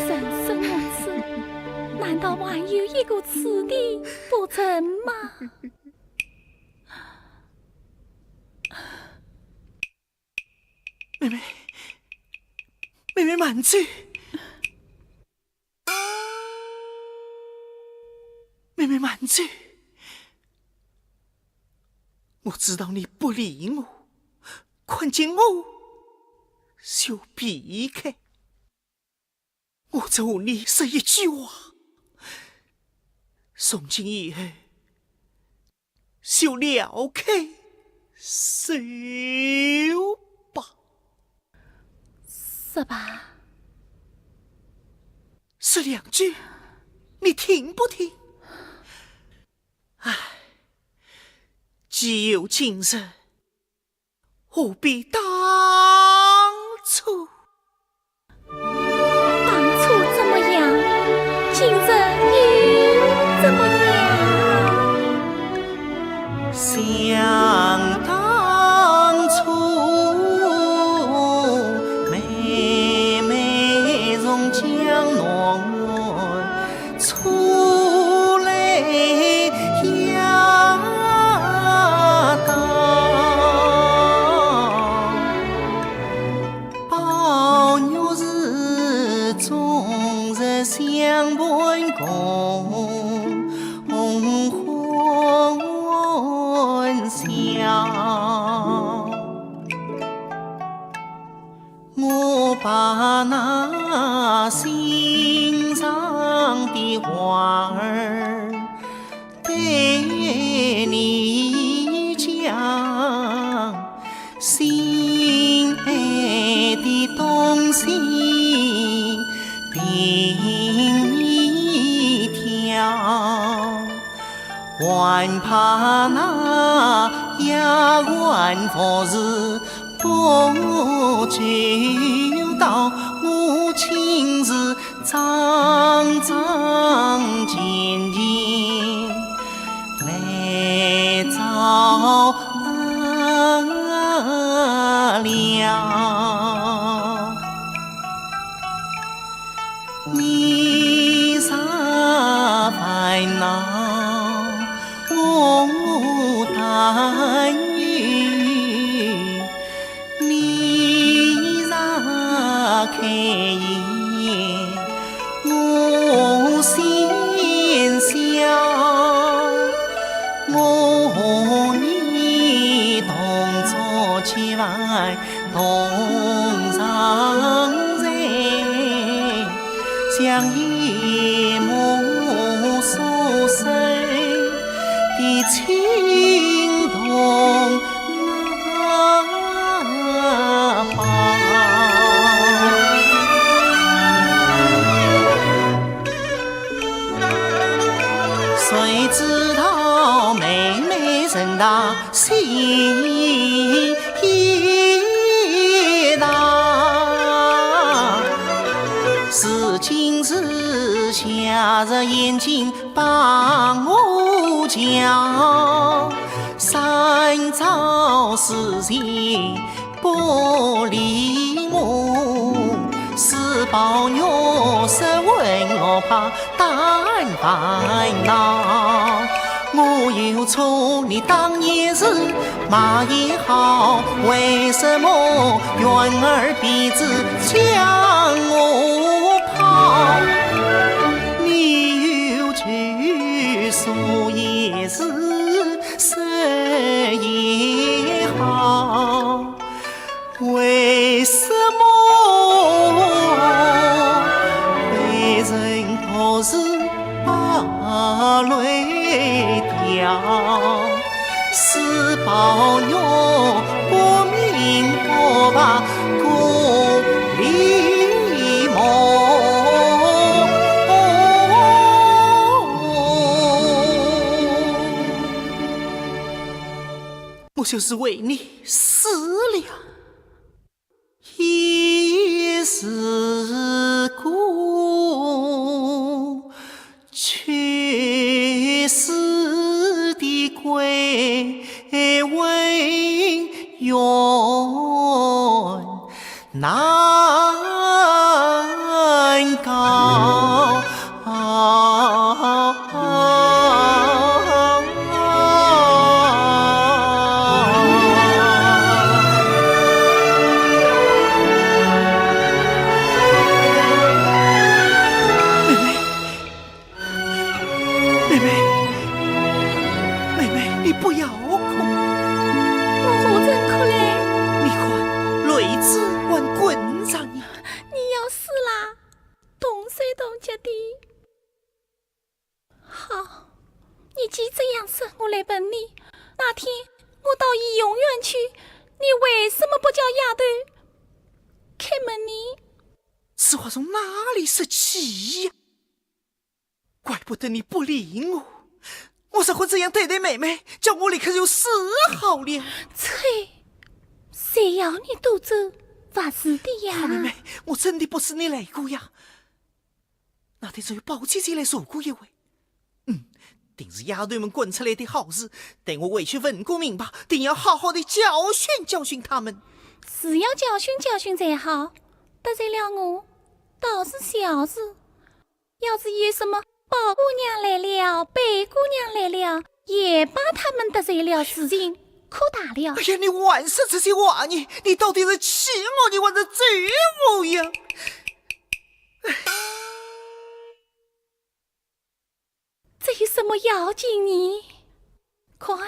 人生如此，难道还有一个此地不成吗？妹妹，妹妹慢走。妹妹慢走。我知道你不理我，看见我就避开。 我只和你说一句话，从今以后，就撩开手吧。说吧。说两句，你听不听？唉，既有今日， 何必当初？当初怎么样？今日又怎么样？想当初，妹妹从江南 出来呀，到宝玉池中日相伴共欢笑。 我把那心上的话儿对你讲，心爱的东西凭你挑，还怕那丫鬟服侍 不周到，我亲自桩桩件件来照料。 你若烦恼，我担忧；你若开颜，我先笑。我和你同坐千万 同常在，像一母所生的情同那般。谁知道妹妹人大 心也大，是今日夏日眼睛把我叫，三朝思前不离我，是宝玉失魂落魄 担烦恼。我有错，你当也是，骂也好，为什么怨而彼此将我抛？你有去所也是，死也好， 为什么被人独自把泪掉？是宝玉不明不白故里梦。我就是为你死了。 一世故，去世的鬼魂远难告。 妹妹，妹妹，妹妹，你不要哭。我何曾哭嘞？你看，泪珠还滚着呢。你要死啦？动手动脚的。 好，你既这样说，我来问你，那天我到怡红院去，你为什么不叫丫头开门呢？此话从哪里说起呀？怪不得你不理我，我若还这样对待妹妹，叫我立刻就死好了。啐，谁要你多嘴，勿是的呀。好妹妹，我真的不是你来过呀。 那天只有宝姐姐来坐过一回。嗯，定是丫头们滚出来的好事，待我回去问个明白，定要好好的教训教训她们。是要教训教训才好，得罪了我，倒是小事。要是有什么宝姑娘来了，贝姑娘来了，也把她们得罪了，事情可大了。哎呀，你还说这些话呢？你到底是气我，你还是咒我呀？ 这有什么要紧呢？看，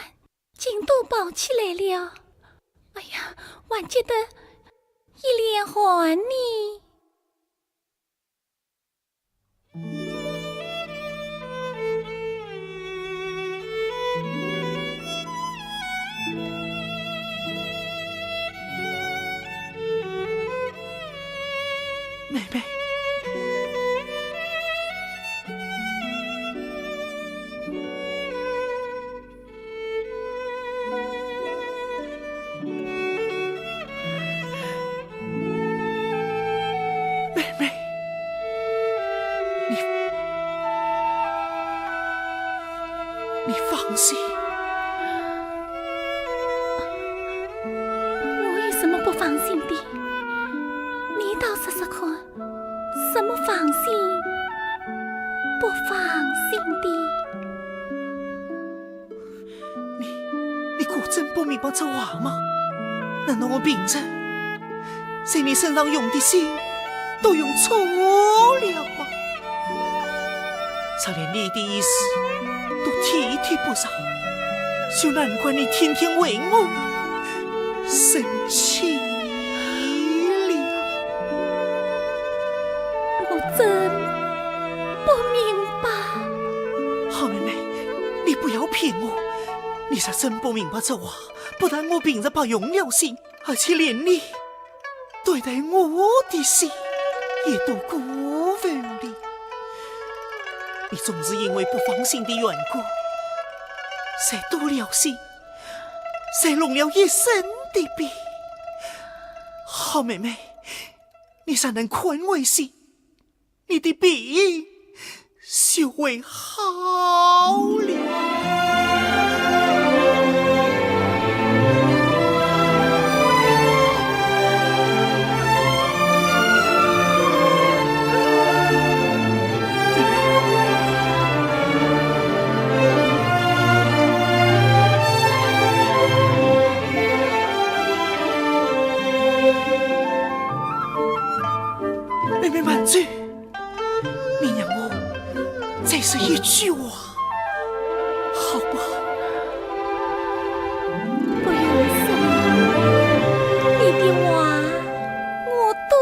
竟都抱起来了。哎呀，还急得一脸汗呢。 妹妹，妹妹，你，你放心。 我有什么不放心的？你倒说说看，什么放心不放心的？你，你果真不明白这话吗？难道我平日 在你身上用的心都用错了吗？若连你的意思都体贴不上，就难怪你天天为我生气了。我真不明白。好妹妹，你不要骗我，你若真不明白这话，不但我平日白用了心， 而且连你对待我的心也都辜负了。你总是因为不放心的缘故，才多了心，才弄了一身的病。好妹妹，你若能宽慰些，你的病就会好了。妹妹慢走。 你让我再说一句话，好不好？不用说了，你的话我都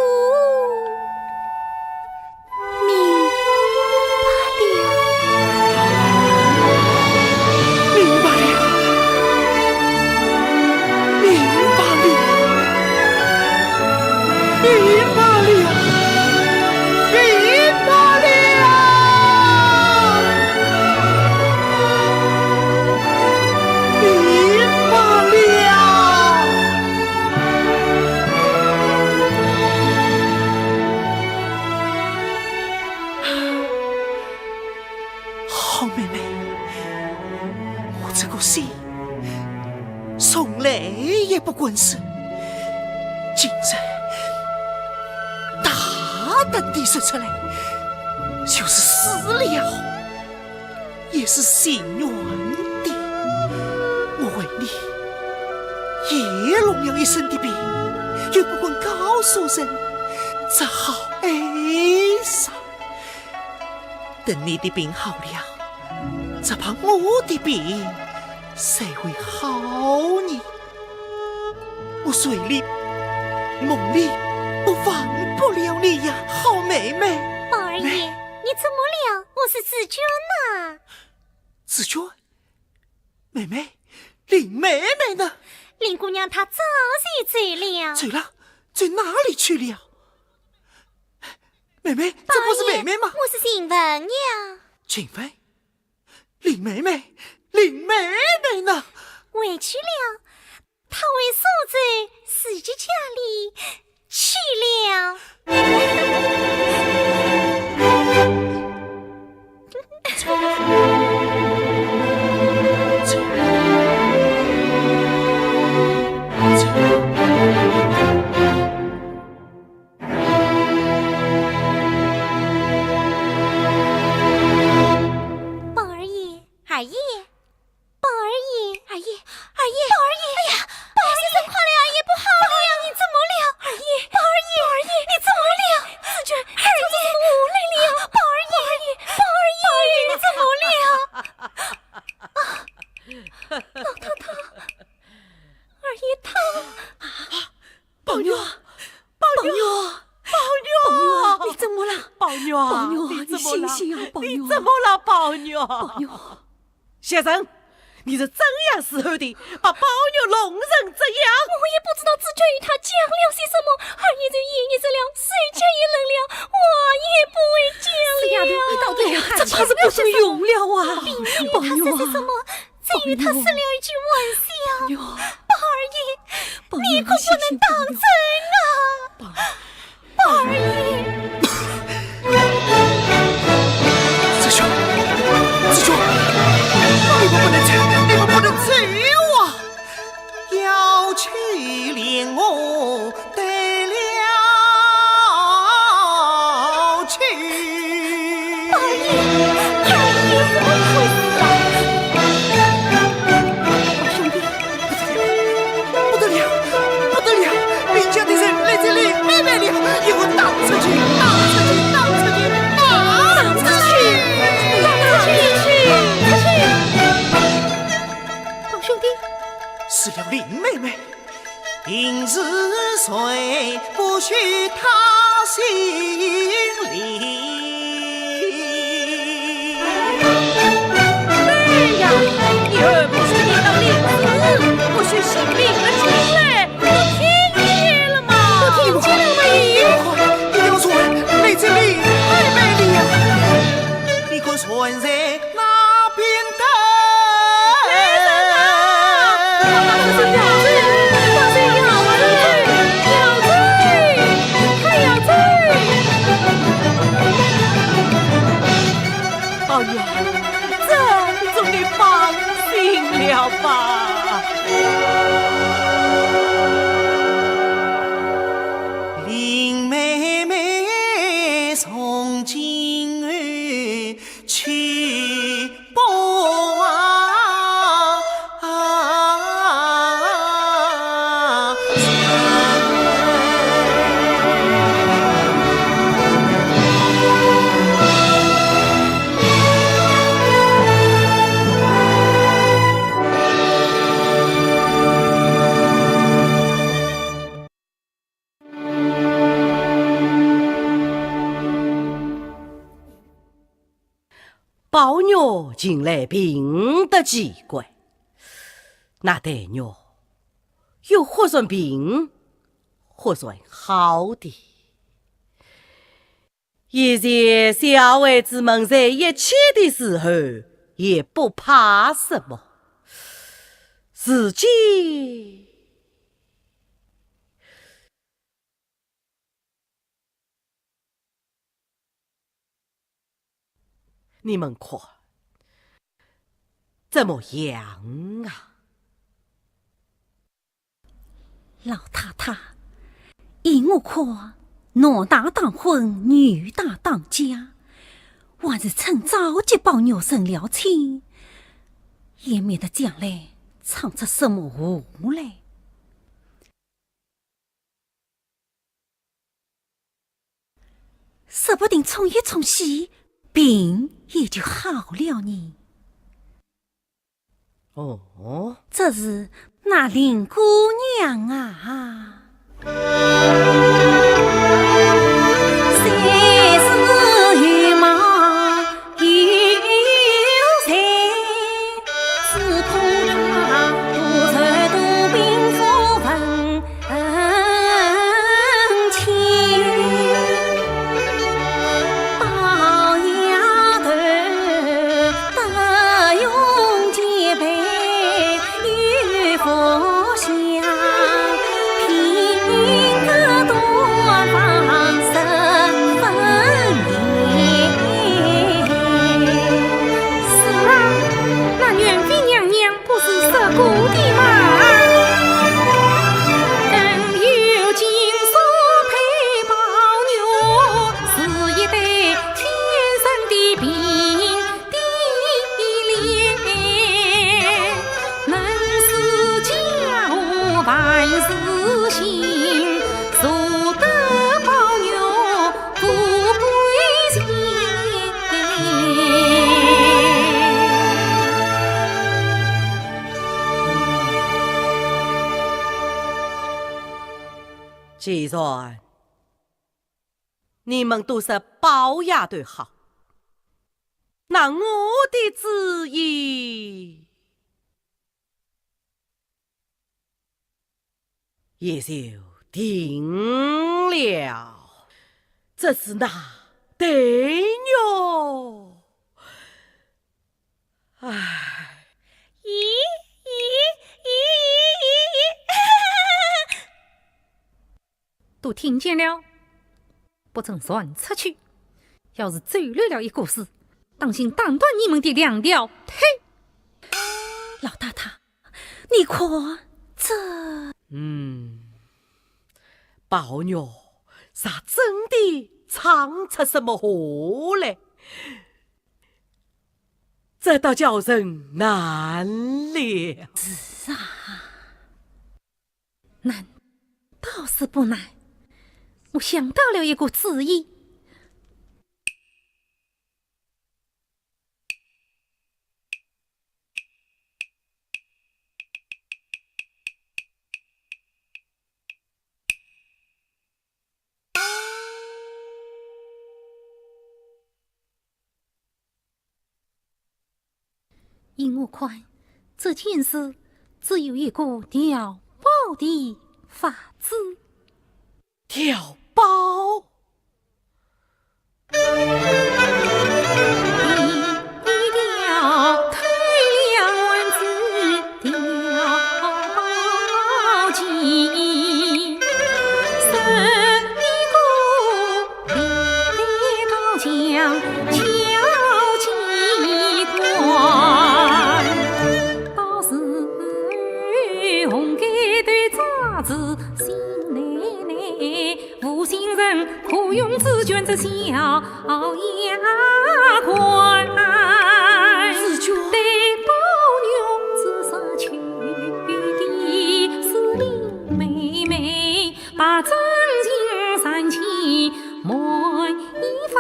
明白了。明白了。 明白了，明白了，明白了，明白了。好妹妹，我这个心 从来也不敢说，今日大胆地说出来，就是死了也是情愿的。我为你也弄了一身的病，又不敢告诉人，只好哀伤。 等你的病好了，只怕我的病才会好呢。我睡里梦里都忘不了你呀，好妹妹。宝二爷，你怎么了？我是紫鹃呐。紫鹃？妹妹，林妹妹呢？林姑娘她早就走了。走了？走哪里去了？ 妹妹，这不是妹妹吗？我是晴雯呀。晴雯？林妹妹，林妹妹呢？回去了，她回苏州自己家里去了。宝二爷，二爷，宝二爷，二爷，二爷，宝二爷，哎呀，宝二爷，快来，二爷不好了呀！你怎么了？二爷，宝二爷，宝二爷，你怎么了？紫鹃，二爷，怎么来了？宝二爷，宝二爷，宝二爷，你怎么了？啊，老太太，二爷他……宝玉， 宝玉，宝玉，宝玉，你怎么了？宝玉，宝玉，你怎么了？你醒醒啊，宝玉。你怎么了，宝玉？宝玉。袭人，你是怎样伺候的，把宝玉弄成这样？我也不知道紫鹃与他讲了些什么，二爷就噎着了，谁叫也冷了，我也不会讲了。死丫头，你到底要看……这怕是不中用了啊！并没有他说些什么，宝玉啊。 只有他说了一句玩笑。宝玉啊。宝二爷，宝玉，你可不能当真啊！宝，宝二爷。紫鹃，紫鹃，你们不能走，你们不能走啊！要去连我 得了去。宝二爷，宝二爷，怎么回事啊？宝兄弟，不得了，不得了，林家的人来这里买卖了，与我打出去，打出去，打出去，打出去，打出去，打出去。宝兄弟，是了林妹妹。 平时谁不许他姓林？对呀，以后不许你到林氏，不许姓林的进来，都听见了吗？都听见了吗？你要说，你要说，妹子你太美丽呀！你可算是 那边的。来人啊！把这小妖精，把这妖精，妖精，妖精，妖精！哎呀，这总得放心了吧？林妹妹，从今后去吧。 宝玉近来病得奇怪，那黛玉又忽然病，忽然好的。 以前小孩子们在一起的时候也不怕什么，如今，你们看，怎么样啊？ 老太太，依我看，男大当婚，女大当嫁，还是趁早给宝玉成了亲，也免得将来闯出什么祸来。 说不定冲一冲喜，病也就好了呢。哦，这是那林姑娘啊。 是啊，那元妃娘娘 不是说过的吗？更有金锁配宝玉，是一对天生的并蒂莲，能使家和万事兴，做得宝玉 富贵人。既然你们都说宝丫头好，那我的主意 也就定了。只是那黛玉，唉。咦，咦，咦，咦，咦。都听见了，不准传出去。要是走漏了一个字，当心打断你们的两条腿。老太太， 你看这……嗯，宝玉是真的闯出什么祸来，这倒叫人难了。是啊。难，倒是不难。我想到了一个主意。 依我看，这件事只有一个调包的法子。调包？这小丫鬟，紫鹃。对宝玉之上去的是林妹妹，把真情三千瞒一番。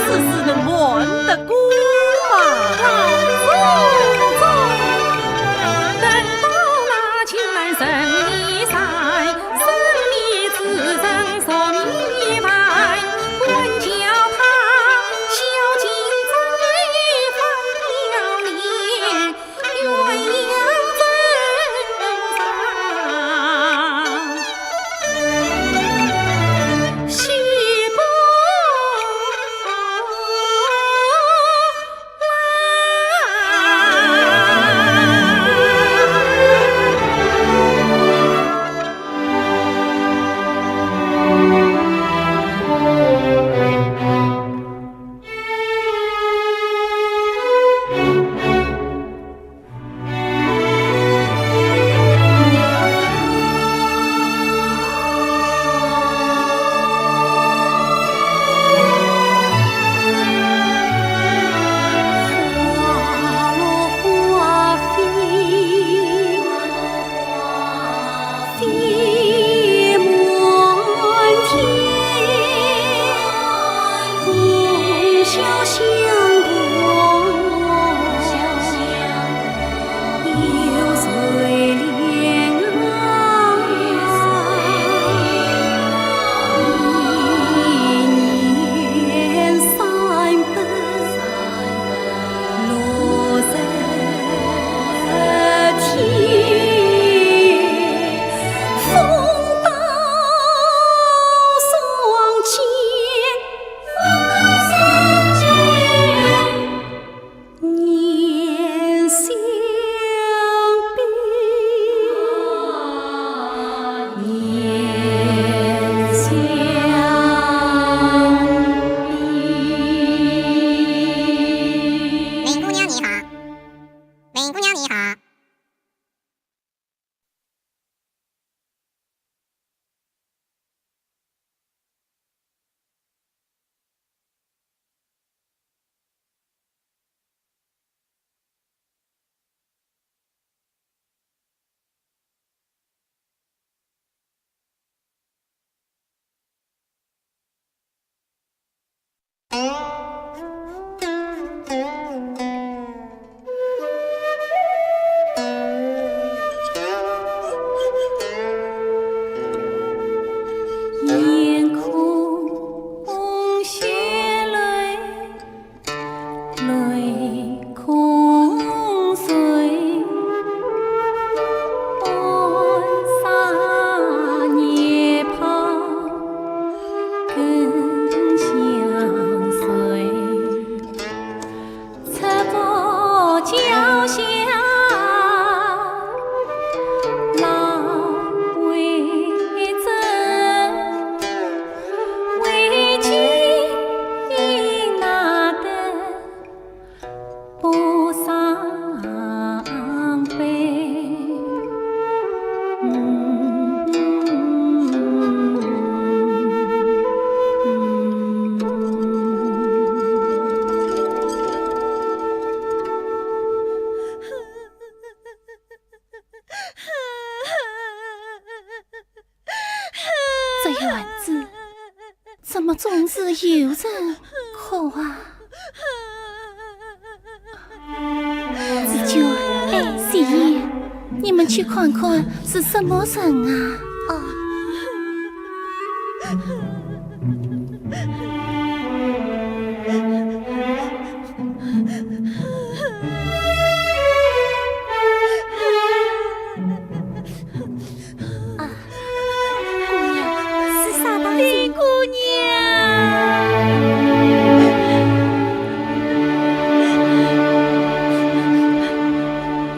世事能瞒得过吗？等到那金兰人一散， 生理之人说明白，管教他孝敬这一方表面，鸳鸯枕上，喜不 林姑娘你好，林姑娘你好。这院子怎么总是有人哭啊？紫鹃，哎，紫鹃，你们去看看是什么人啊？哦。啊，姑娘，是啥大事？林姑娘。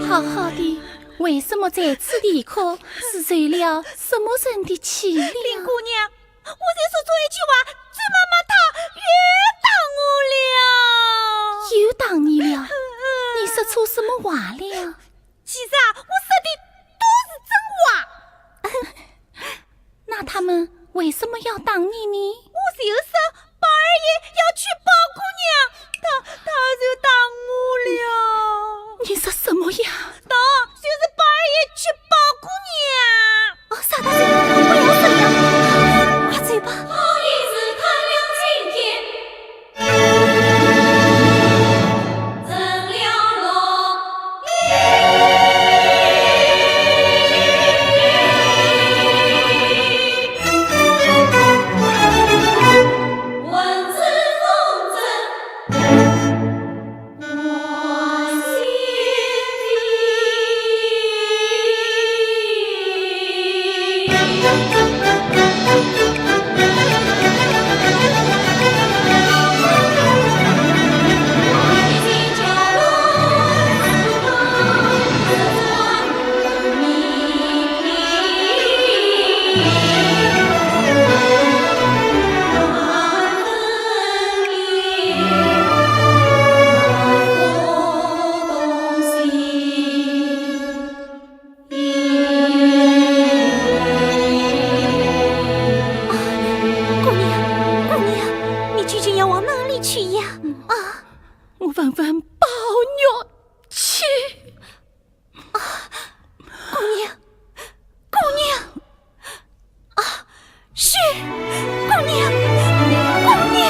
好好的，为什么在此啼哭？是受了什么人的气了？林姑娘，我才说错一句话，周妈妈她又打我了。又打你了？你说错什么话了？其实啊，我说的都是真话。那他们为什么要打你呢？我就说宝二爷要娶宝姑娘，他，他就打我了。你说什么呀？他，就是宝二爷娶宝姑娘。哦，傻大姐，不要说了，快走吧。 姑娘，姑娘，你究竟要往哪里去呀？啊，我问问宝玉去。啊，姑娘，姑娘，啊，是，姑娘，姑娘，姑娘。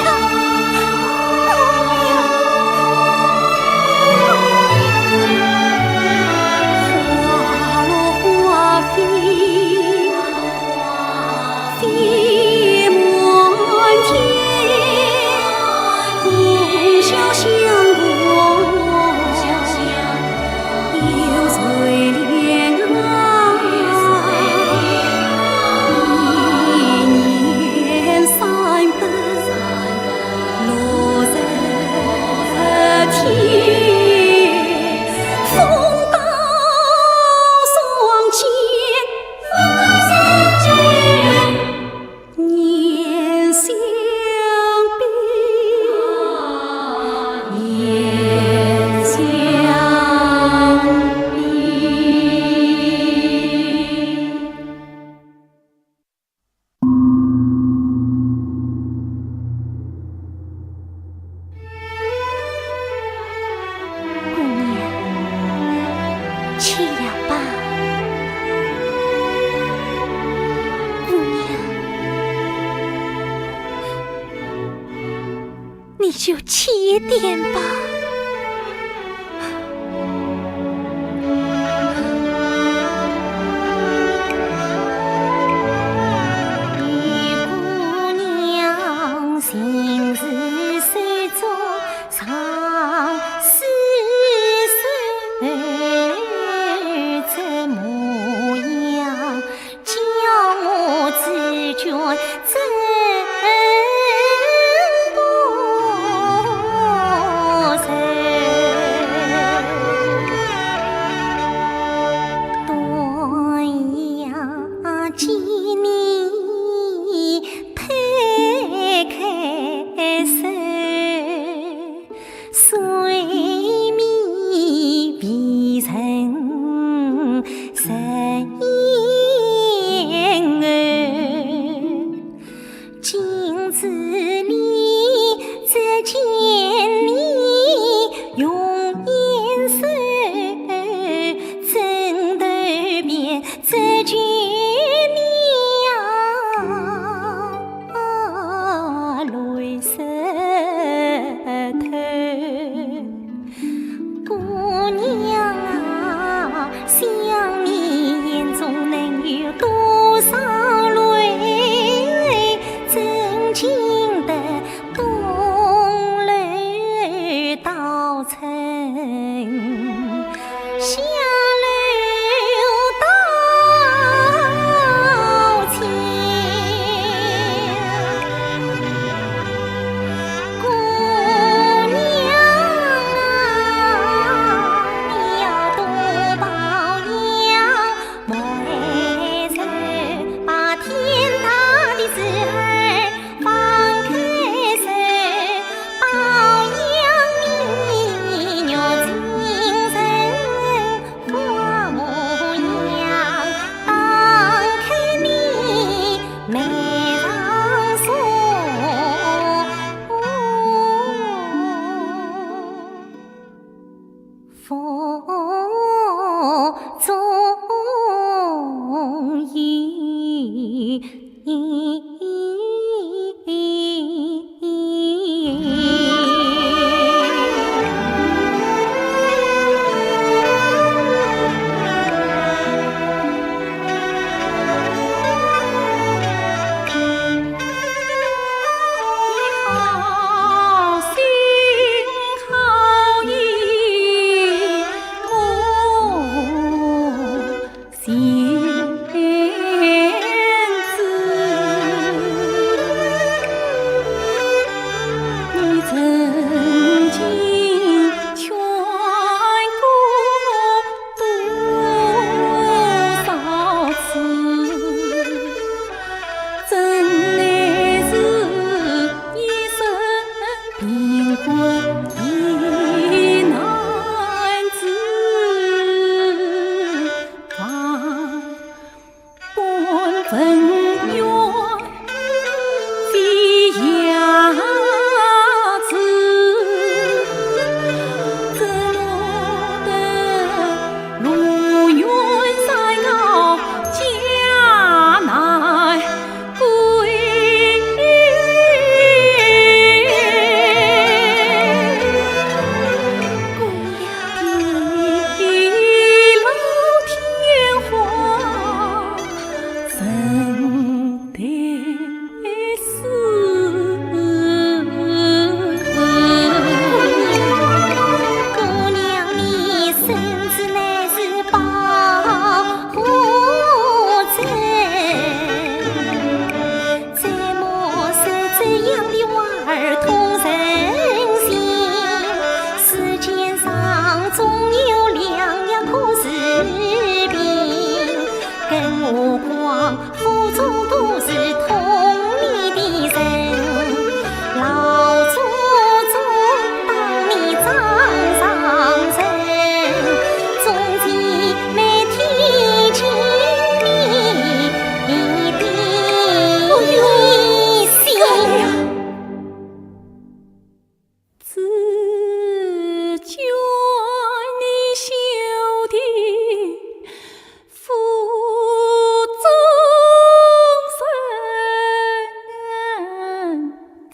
姑娘，去呀吧。姑娘，你就去一点吧。 姑娘啊，想你眼中能有多少泪，真情的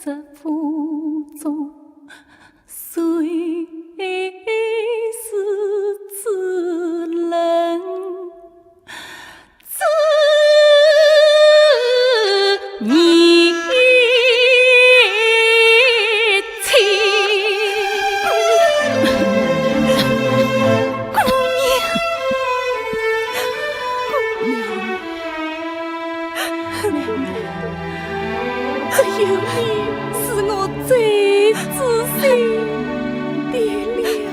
这府中谁是主人？只你妻。姑娘，姑娘。 只有你是我最知心的了。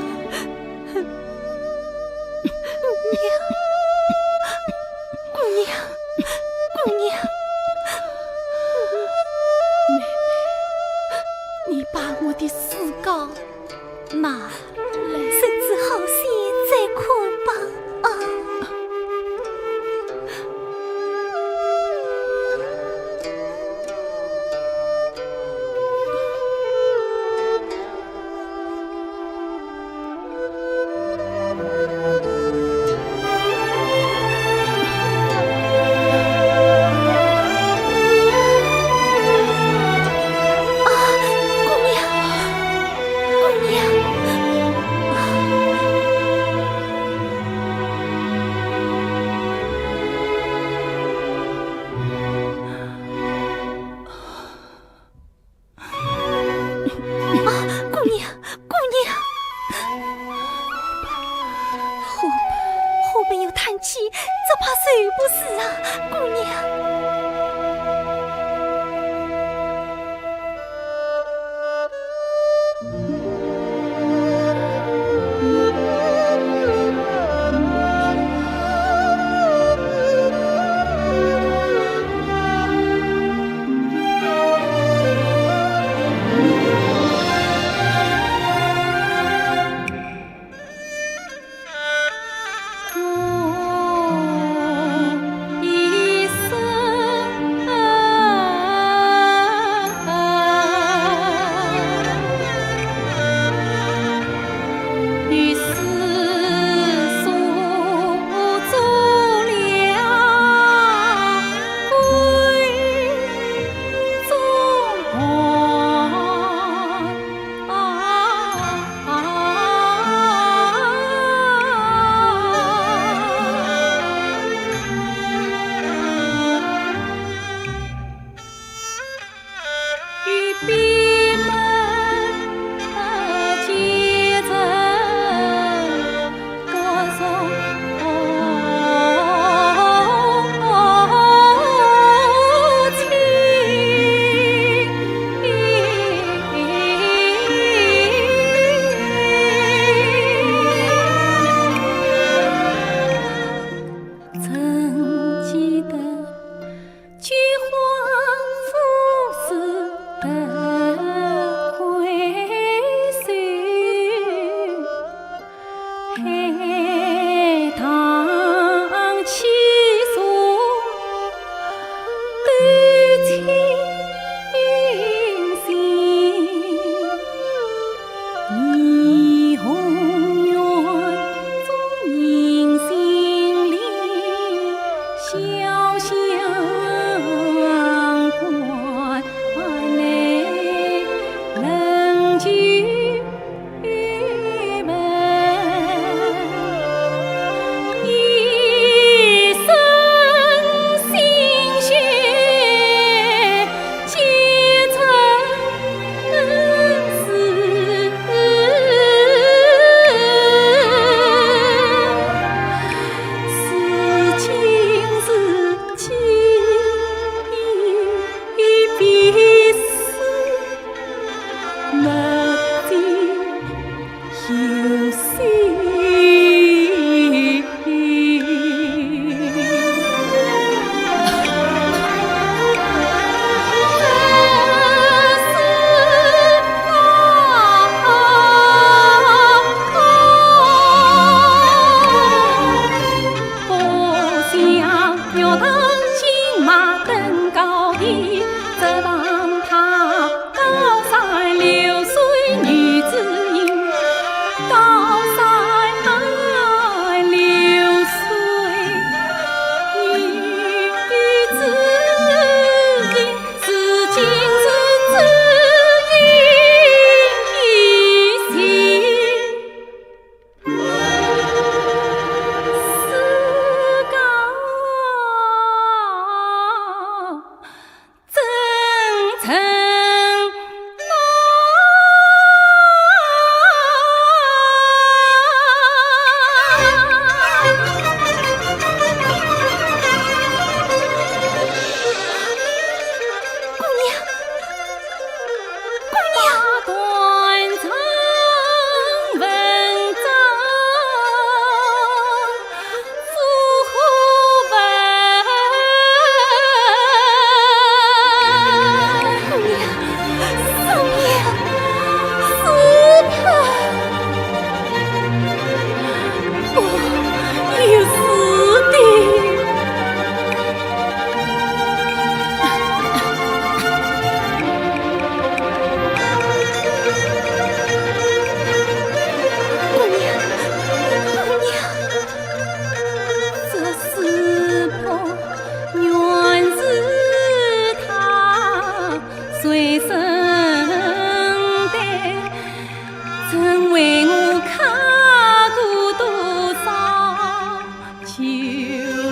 姑娘，姑娘，姑娘。妹妹，你把我的诗稿 拿来，身子好些再看吧。啊。啊，姑娘， 姑娘。啊，姑娘，姑娘。花瓣，花瓣有叹气，这怕谁不是啊，姑娘。为生的，曾为我刻过多少旧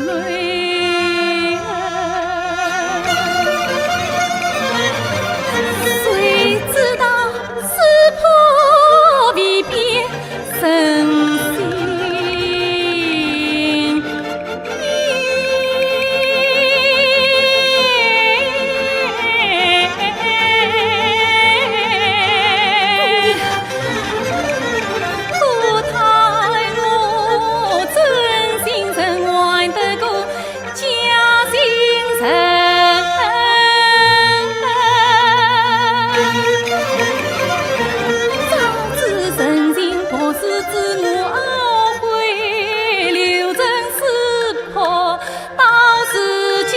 泪痕？谁知道世破未必 真心。可叹我真心真还得过 假心人。早知真情不是自我懊悔，留人世破到如今，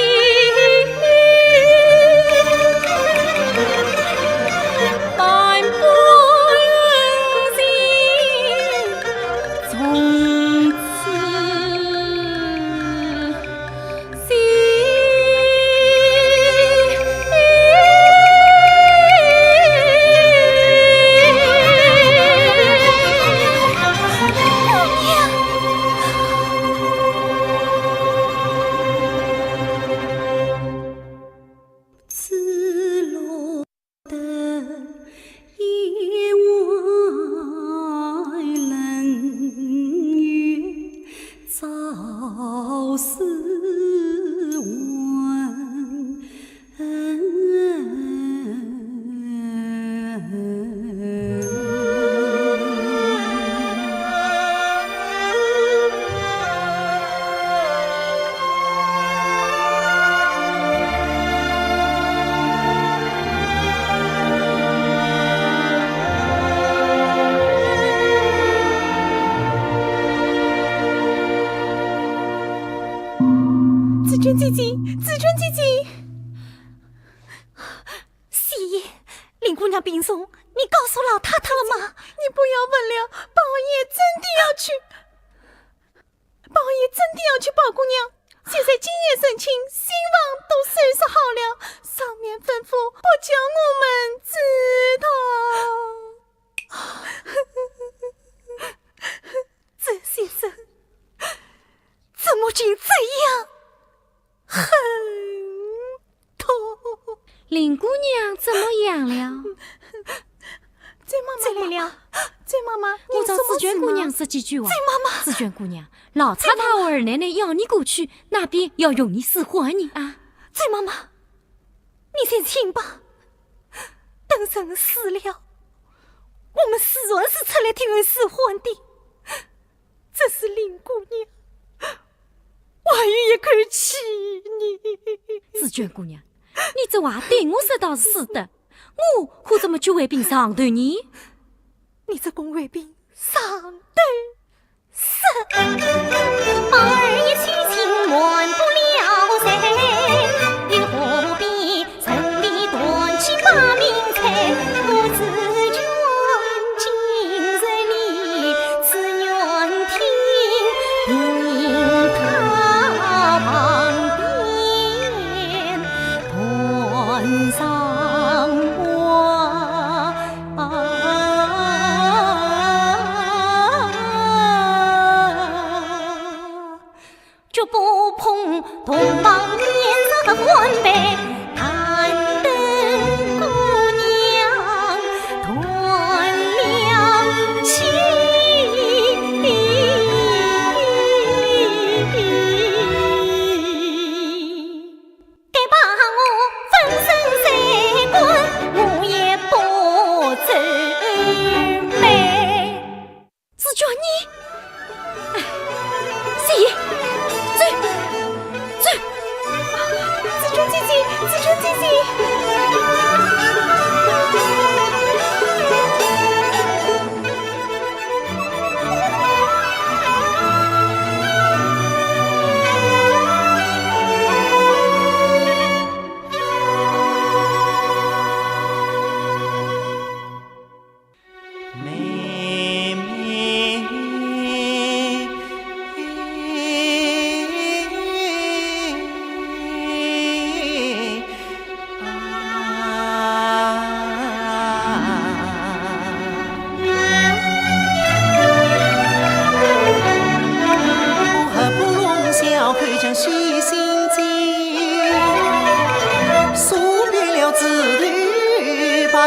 万般心从此 紫鹃姐姐，紫鹃姐姐。 喜姨，林姑娘病重，你告诉老太太了吗？你不要问了，宝二爷真的要去，宝二爷真的要去宝姑娘。现在金爷成亲，新房都收拾好了，上面吩咐不叫我们知道。这些人怎么竟这样 很痛。林姑娘怎么样了？醉妈妈来了，醉妈妈，我找紫鹃姑娘说几句话。醉妈妈，紫鹃姑娘，老太太和二奶奶要你过去，那边要用你使唤你啊。醉妈妈，你先请吧。等人死了，我们自然是出来替人使唤的。 这是林姑娘，还有一口气呢。紫鹃姑娘，你这话对我说倒是使得，我可怎么去回禀上头呢？你只管回禀上头说。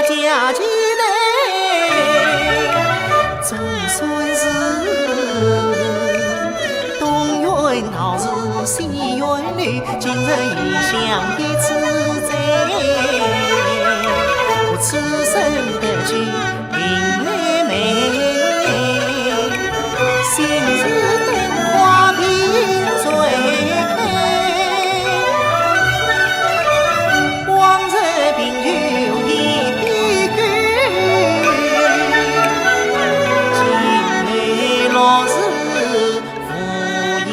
家期待，总算是东园桃树西园柳，今日异乡的自在。我此生得去林妹妹，心事等花并蕊开。 往日朋友已别归，今后落日无影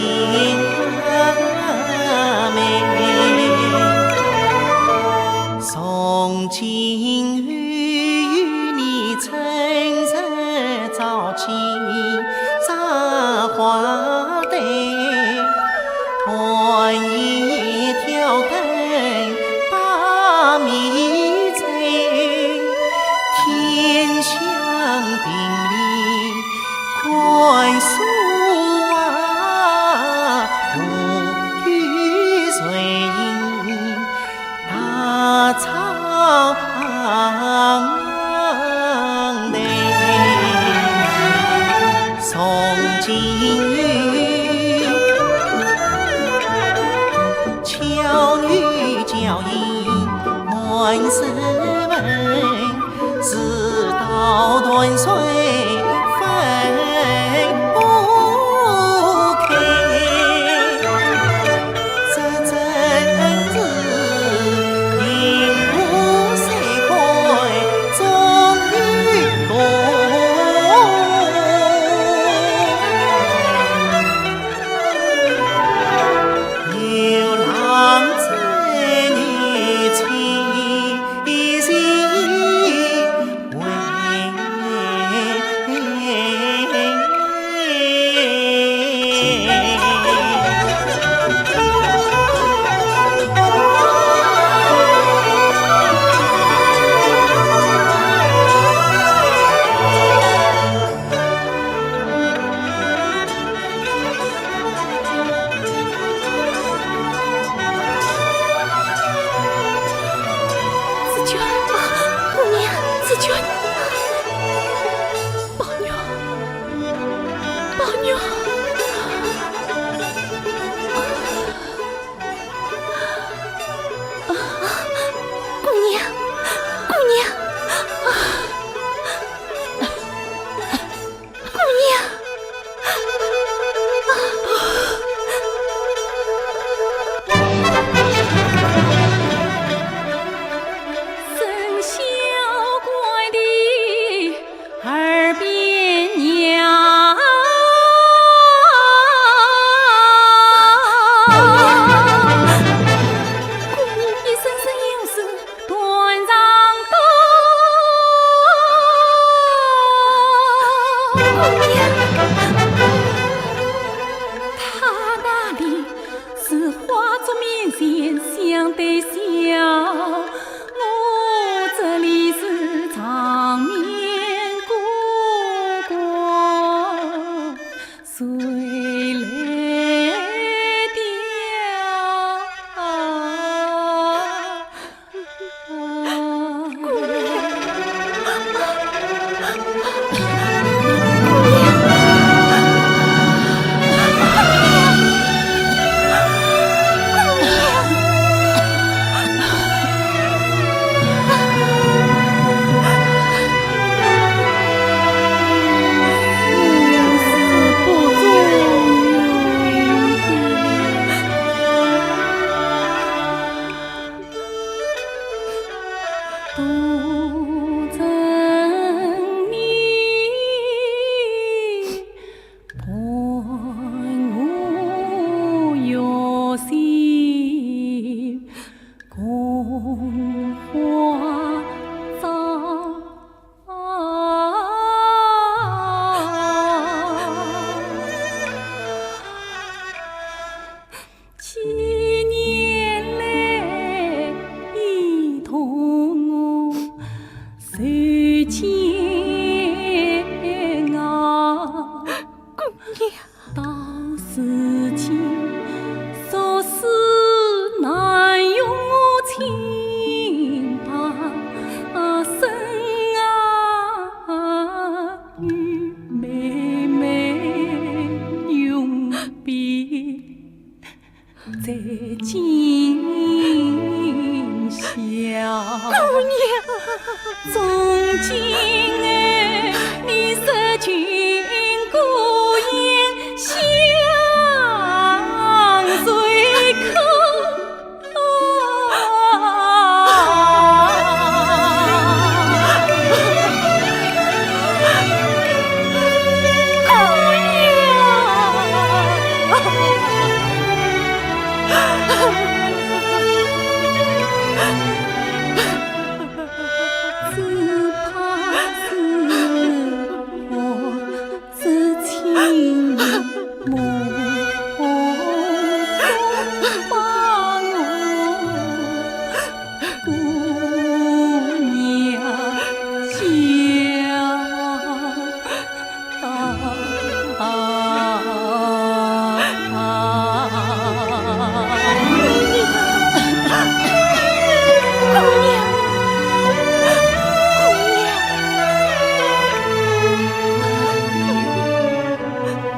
踪。从今后与你春日朝起摘花灯。 寒夜挑灯把米炊，添香并立看书啊，无有谁应大吵啊。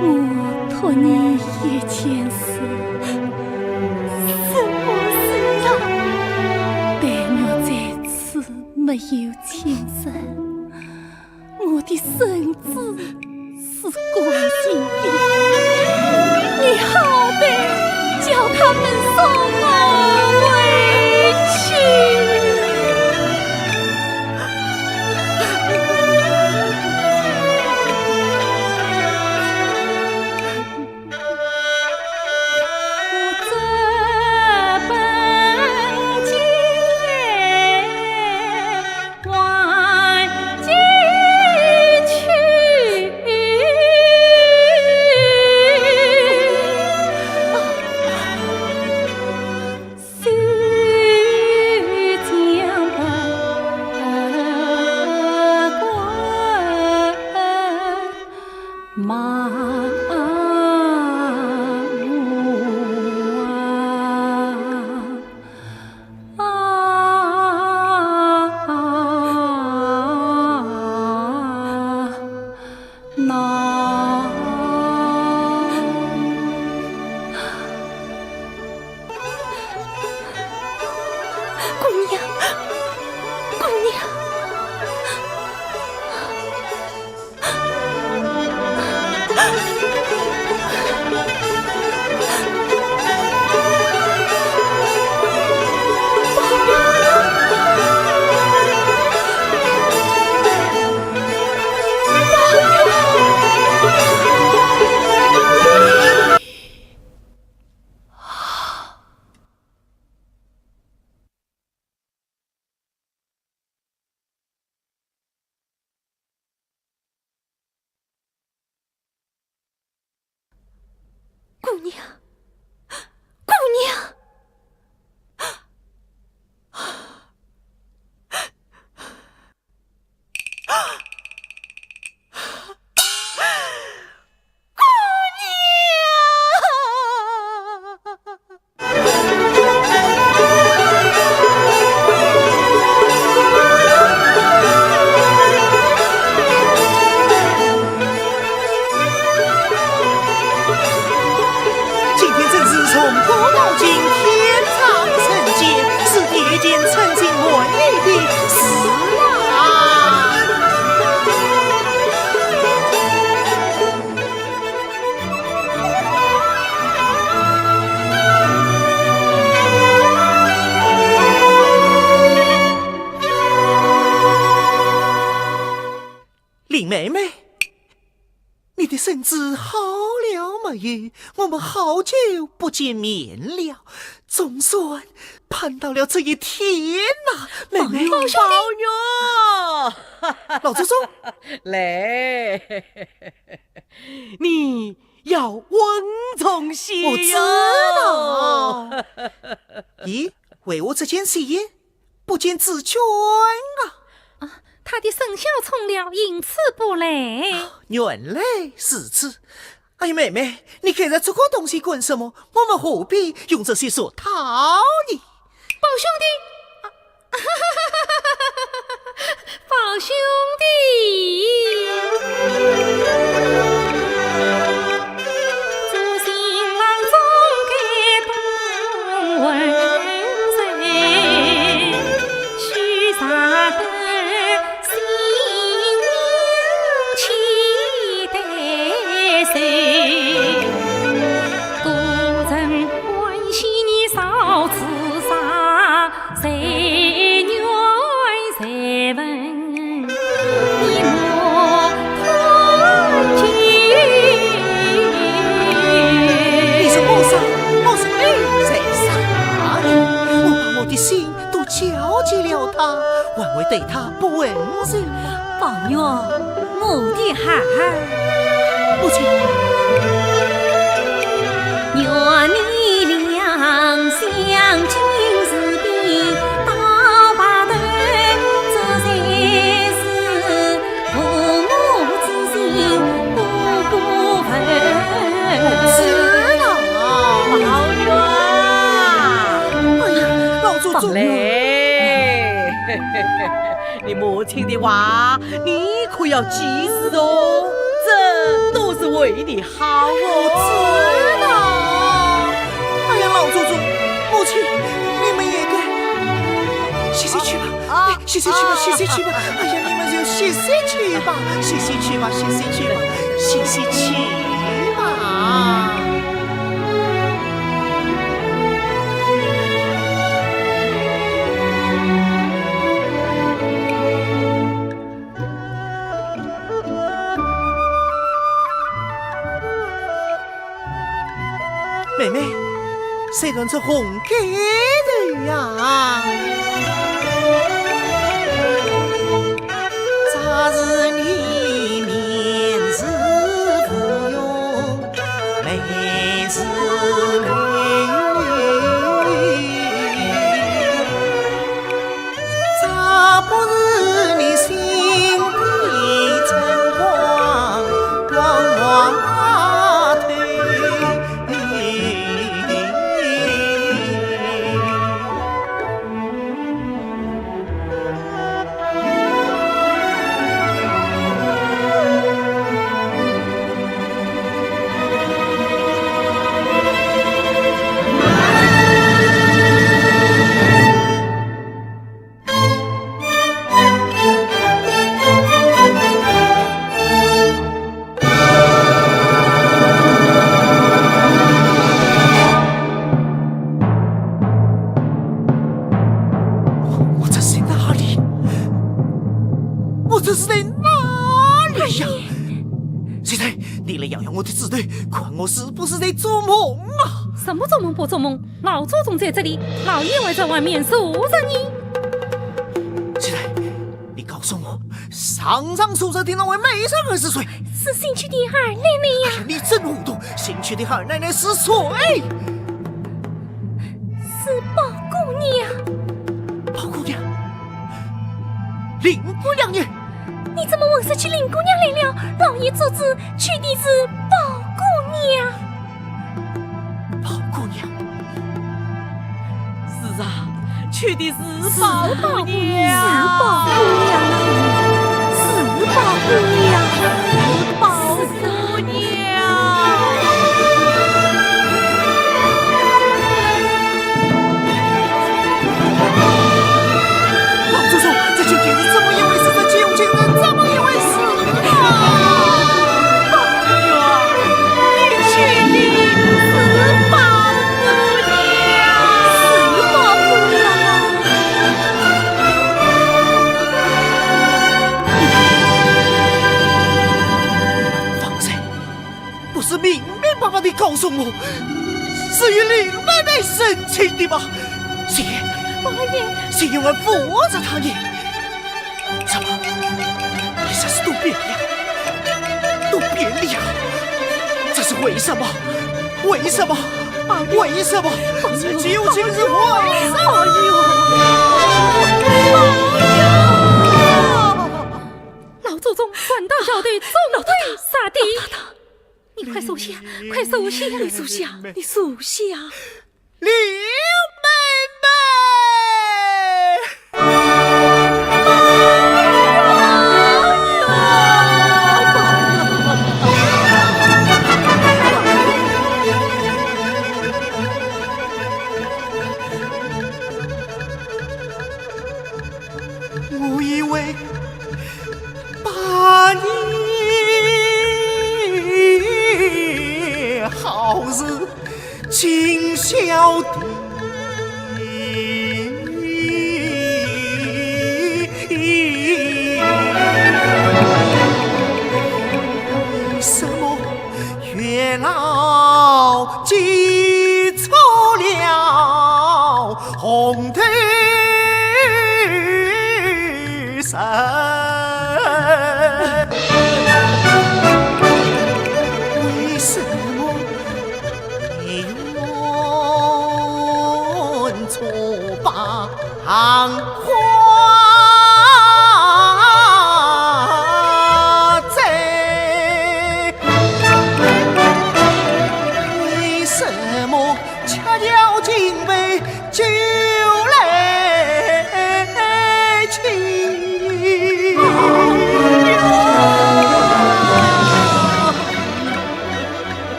我托你一件事，什么事啊？待我这次没有亲人，我的孙子是光荣的，你好歹叫他们送我回去。姑娘，姑娘。姑娘，姑娘。今天真是从古到今天上人间，是天下称心满意的事啊！林妹妹，你的身子好了没有？我们好久不见面了，总算盼到了这一天呐！妹妹，宝兄弟。宝玉。老祖宗。来，你要稳重些哟。我知道。咦，为何这间书房不见紫鹃啊？啊，她的生肖冲了，因此不来。原来如此。哎呀，妹妹，你看着这个东西干什么？我们何必用这些俗套呢？宝兄弟，啊，宝兄弟。不问罪。宝玉，我的孩儿。母亲。知道。宝玉。哎呀，老祖宗。宝嘞。 你母亲的话，你可要记住哦，这都是为你好哦。知道。哎呀，老祖宗，母亲，你们也该歇息去吧，啊，哎，歇息去吧，啊，歇息去吧。哎呀，你们就歇息去吧，歇息去吧，歇息去吧，歇息去吧。 妹妹，谁端出红盖头呀？ 我这是在哪里？我这是在哪里呀？秀才，你来摇摇我的指头，看我是不是在做梦啊？什么做梦不做梦？老祖宗在这里，老爷还在外面坐着呢。秀才，你告诉我，上上首首的那位美人儿是谁？是新娶的二奶奶呀。哎呀，你真糊涂！新娶的二奶奶是谁？是宝姑娘。宝姑娘？林姑娘呢？你怎么混说起林姑娘来了？老爷做主娶的是宝姑娘。 宝姑娘。是啊，娶的是宝姑娘。是宝姑娘啊，是宝姑娘，是宝姑娘。 老祖宗，这究竟是怎么一回事？这究竟是怎么一回事啊？宝玉，你娶的是宝姑娘。是宝姑娘啊。方才 不是明明白白地告诉我，是与林妹妹成亲的吗？谁？宝玉。谁又要扶着她呢？怎么？一霎时都变了呀，都变了呀！这是为什么？为什么？为什么？这究竟是为什么？宝玉。 老祖宗传到小的，总归杀的。你快坐下，快坐下，你坐下，你坐下。林妹妹！ 我以为百年好事尽消停，什么月老 红头纱。为什么你愿做八行花魁？为什么 吃了金杯酒来去。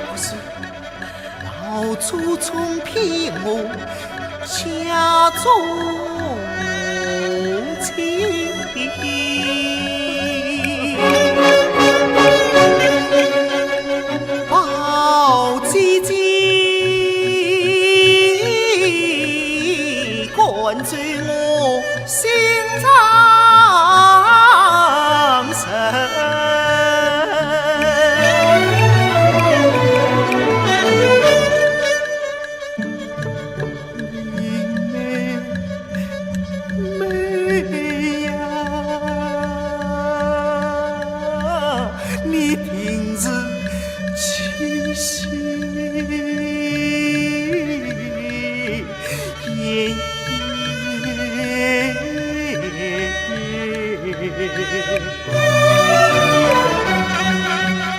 不是老祖宗骗我家中亲。 宝姐姐，灌醉我心肠神。 妹呀，你定是七心。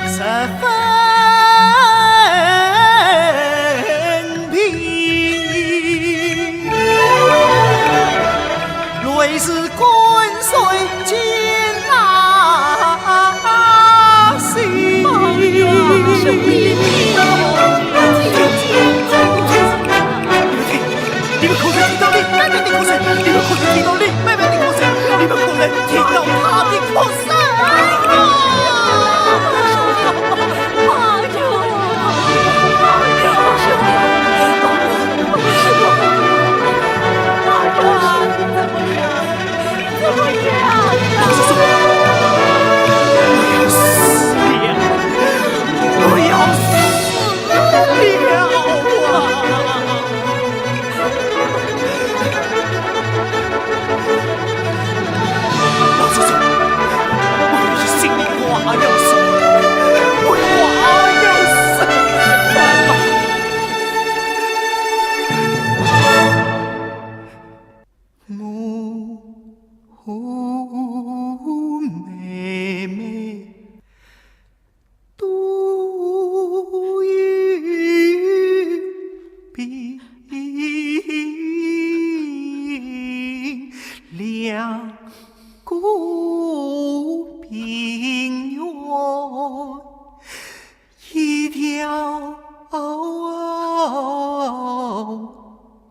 十分平，泪是滚水浸那心。哎呀，兄弟，你们听，你们口水滴到你妹妹的口水，你们口水滴到你妹妹的口水，你们不能听到她的口水。 老祖宗，我有句心里话要说，我话要说。我妹妹 都有病，两个病源一条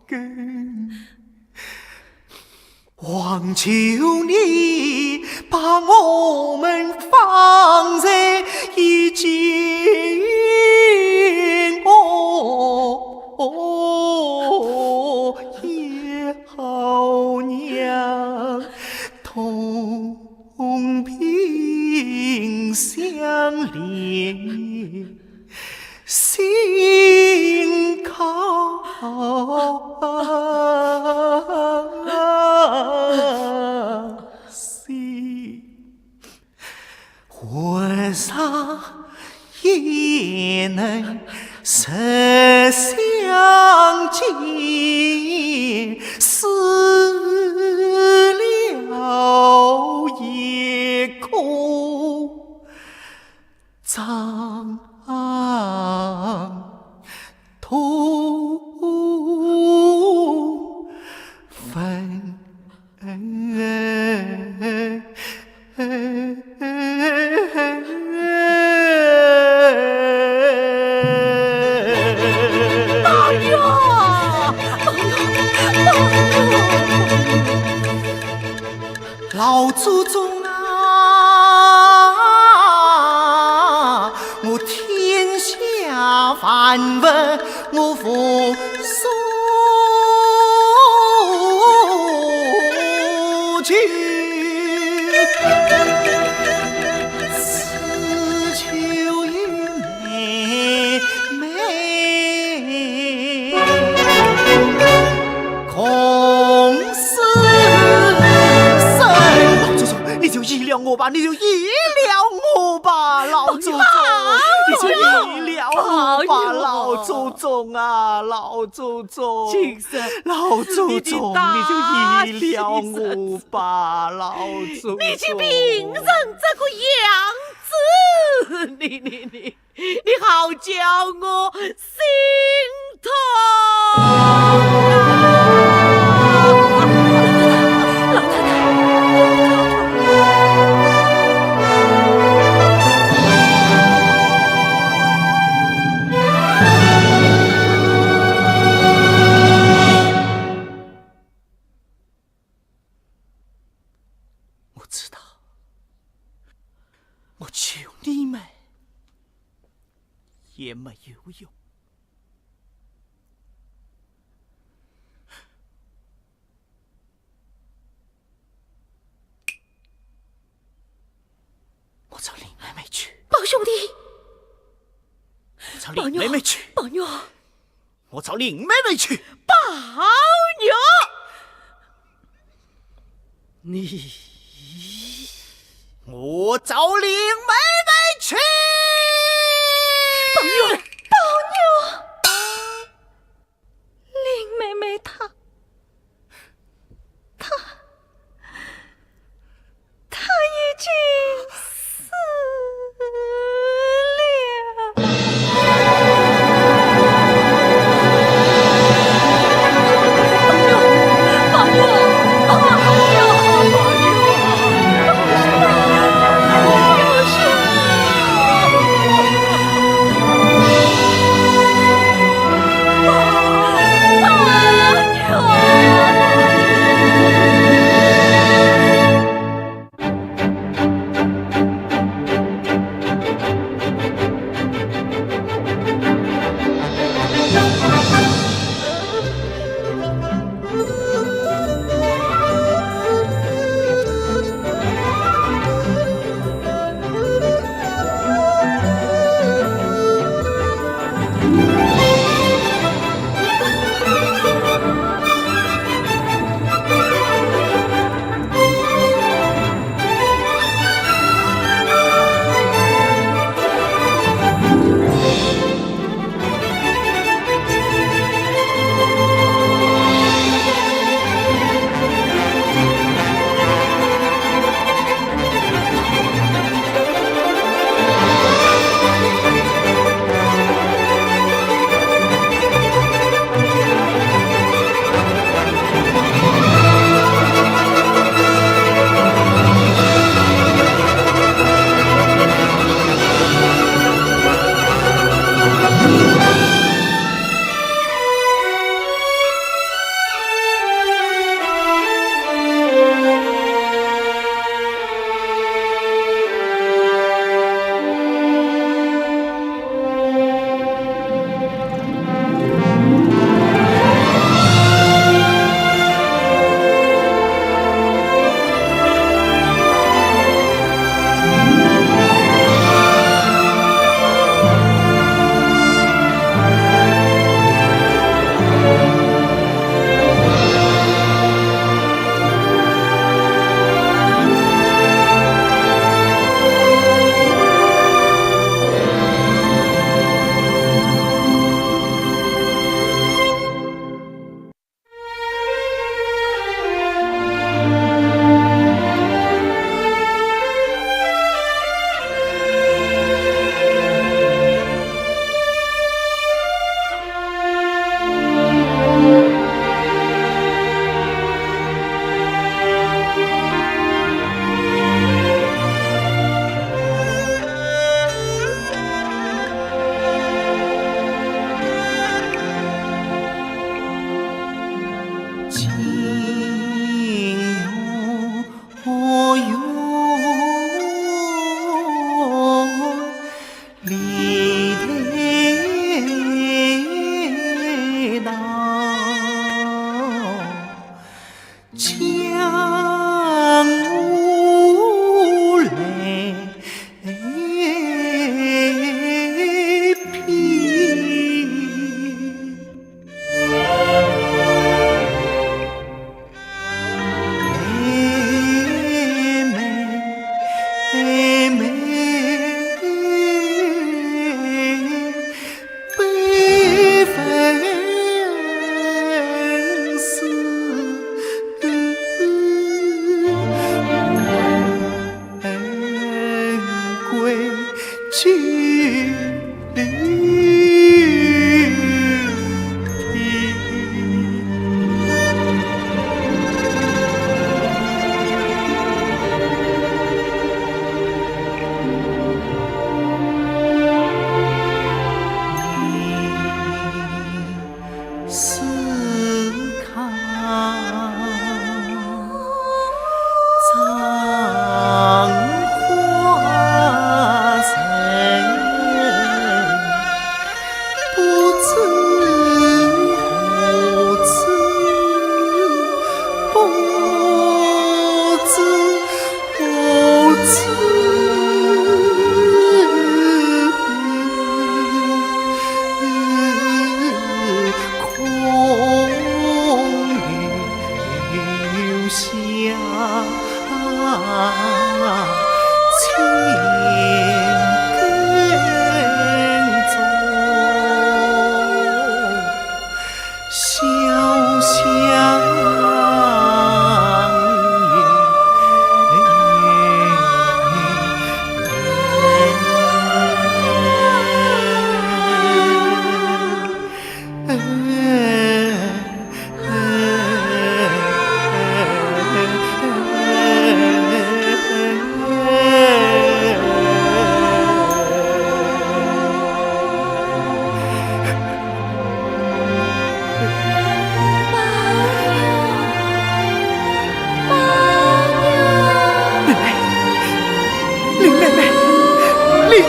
根。 望求你把我们放在一间，哦，也好让同病相怜。 心靠心，和尚也能实相见，死了也可 长痛分。大爷！ 老祖宗啊，我天下万物我无所求，只求一妹妹。 共侍身我吧，你就原谅我吧，老祖宗，你就原谅我吧，老祖宗啊，老祖宗，老祖宗，你就原谅我吧，老祖宗。你竟病成这个样子，你你你，你好叫我心痛啊！老太太，我知道，我求你们也没有用。 我找林妹妹去。宝兄弟，我找林妹妹去。宝玉，我找林妹妹去。宝玉，你，我找林妹妹去。宝玉，宝玉。 林妹妹她，她，她已经死了。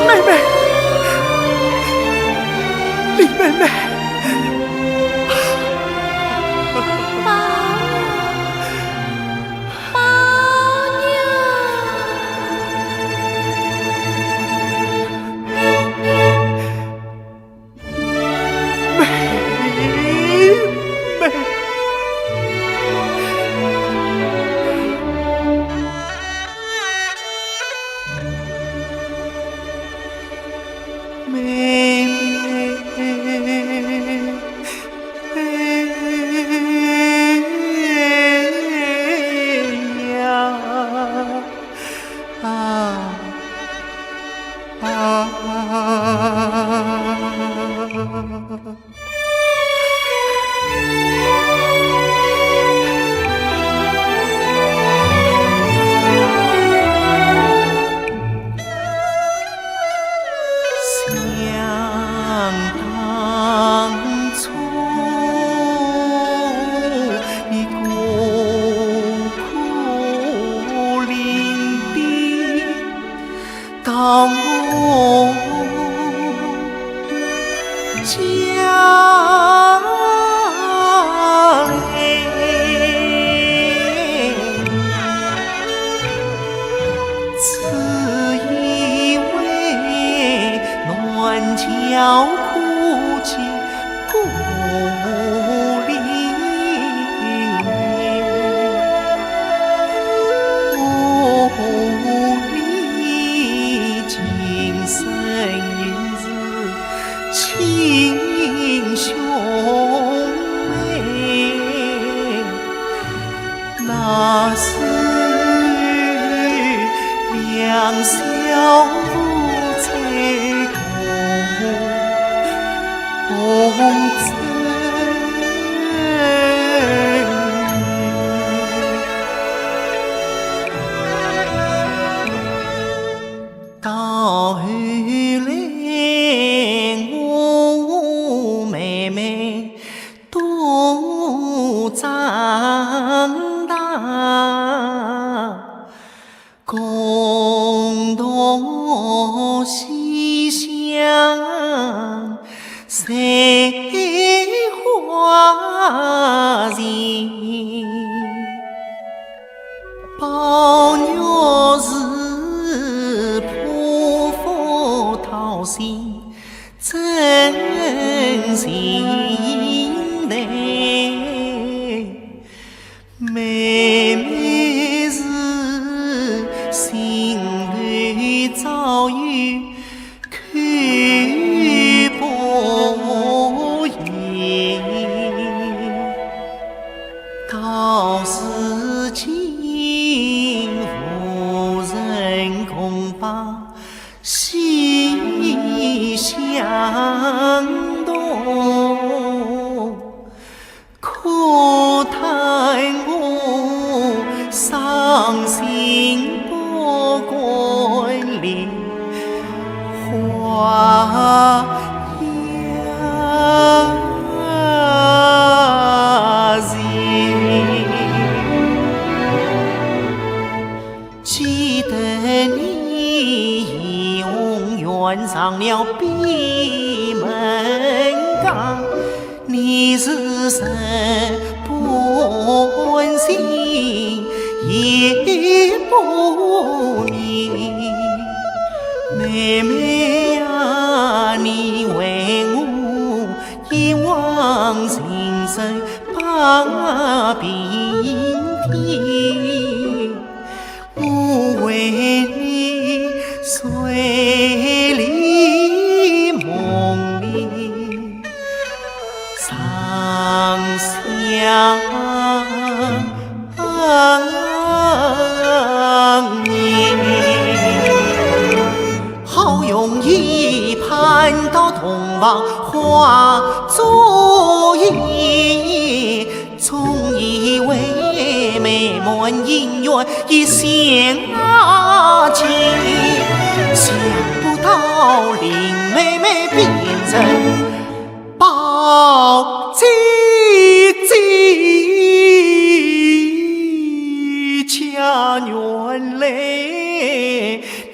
妹妹，林妹妹。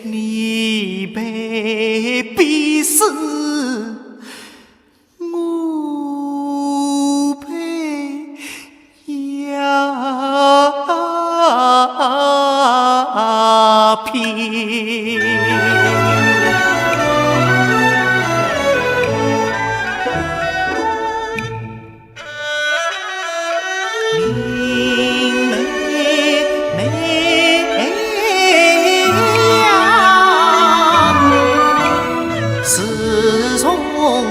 你被逼死，我被鸦骗。 林妹妹呀，自从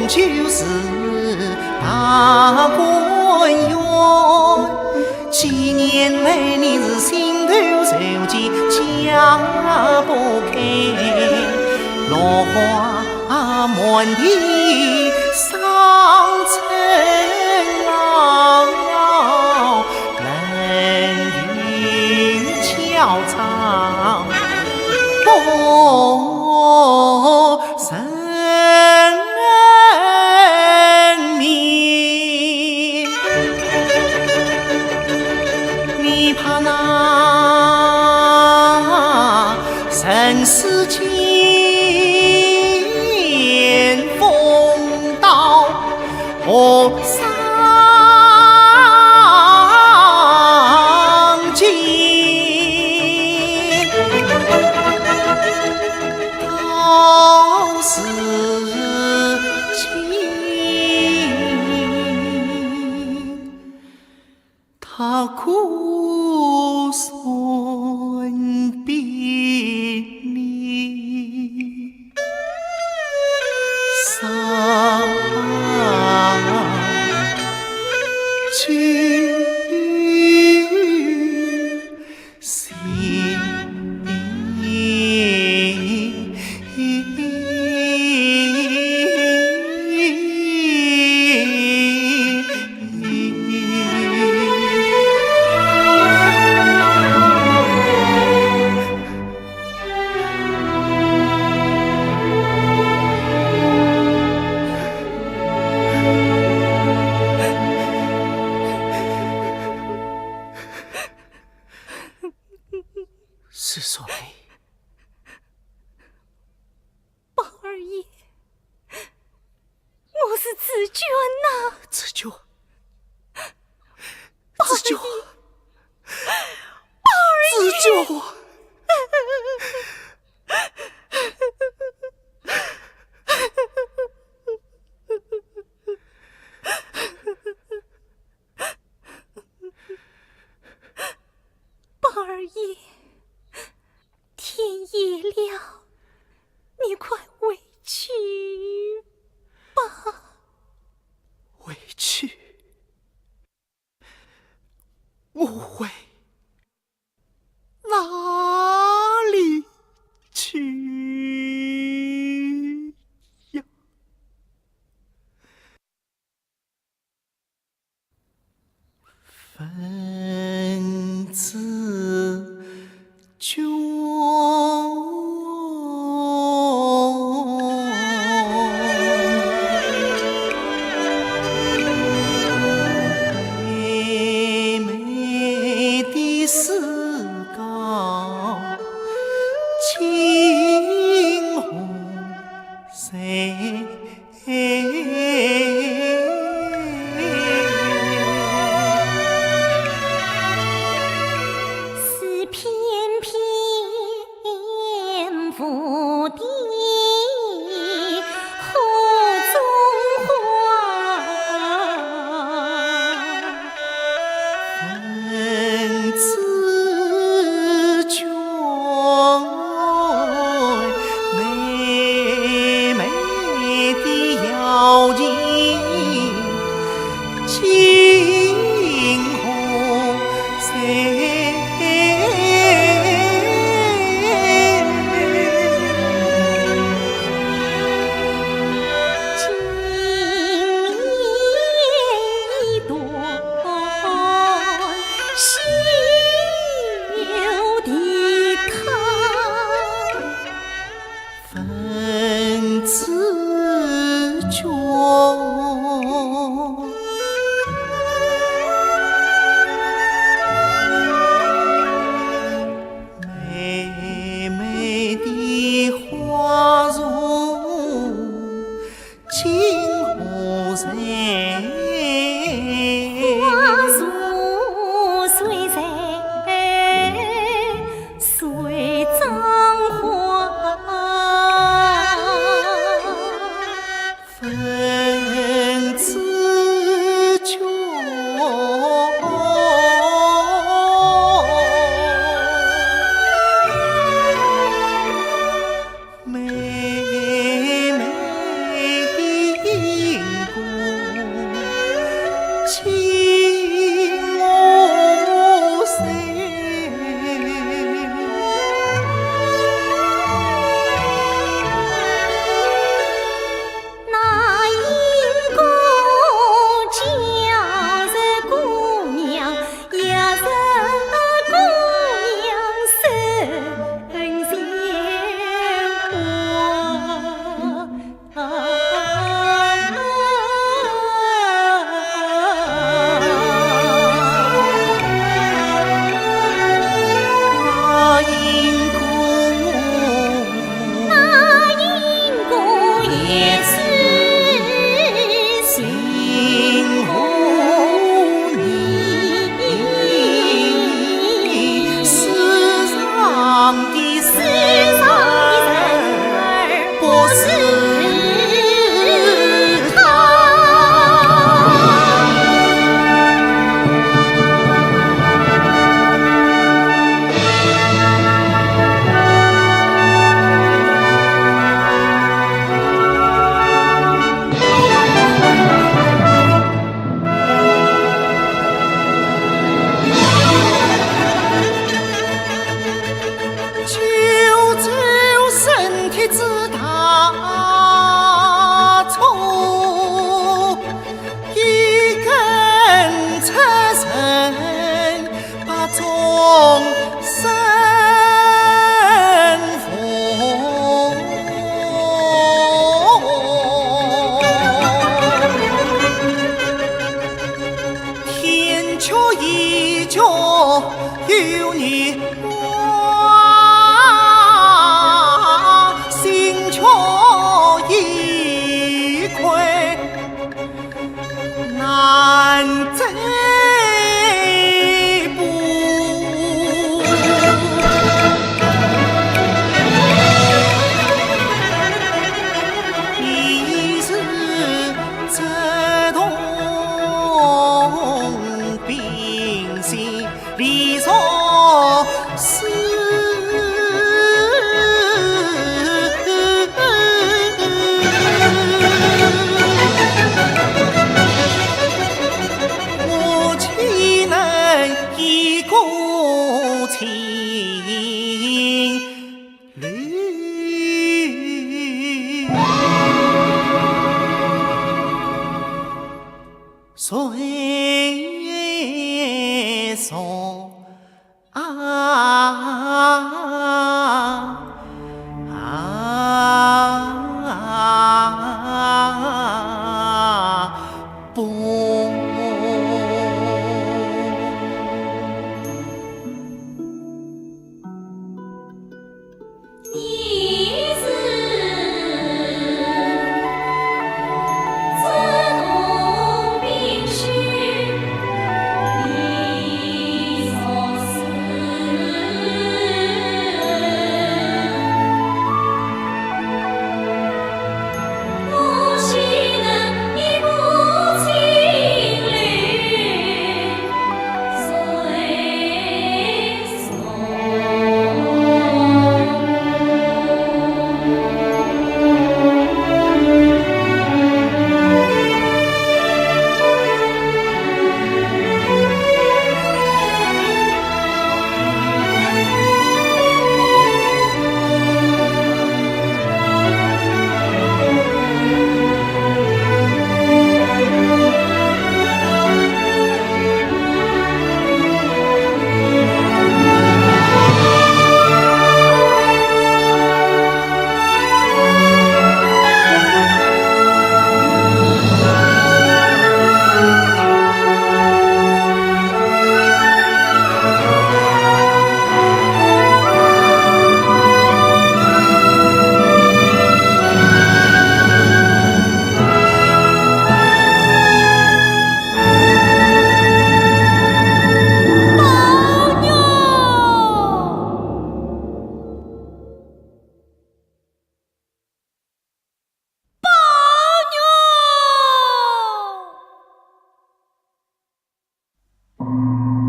就是大观园，几年来你是心头受尽解不开，落花 啊，满地伤春啊，人语交长不成眠。 你怕那人世间风刀和伤尽，到如今 他可算比你伤心。 是说你？宝二爷，我是紫鹃呐。紫鹃？紫鹃？宝二爷！紫鹃！ 宝二爷，天夜了，你快回去吧。回去？我回哪里去呀？ 分紫鹃。妹妹的诗稿，惊鸿谁 是片片蝴蝶花中花。 分紫鹃，妹妹的瑶琴，惊鸿谁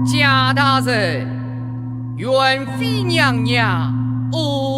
贾大人，元妃娘娘。哦。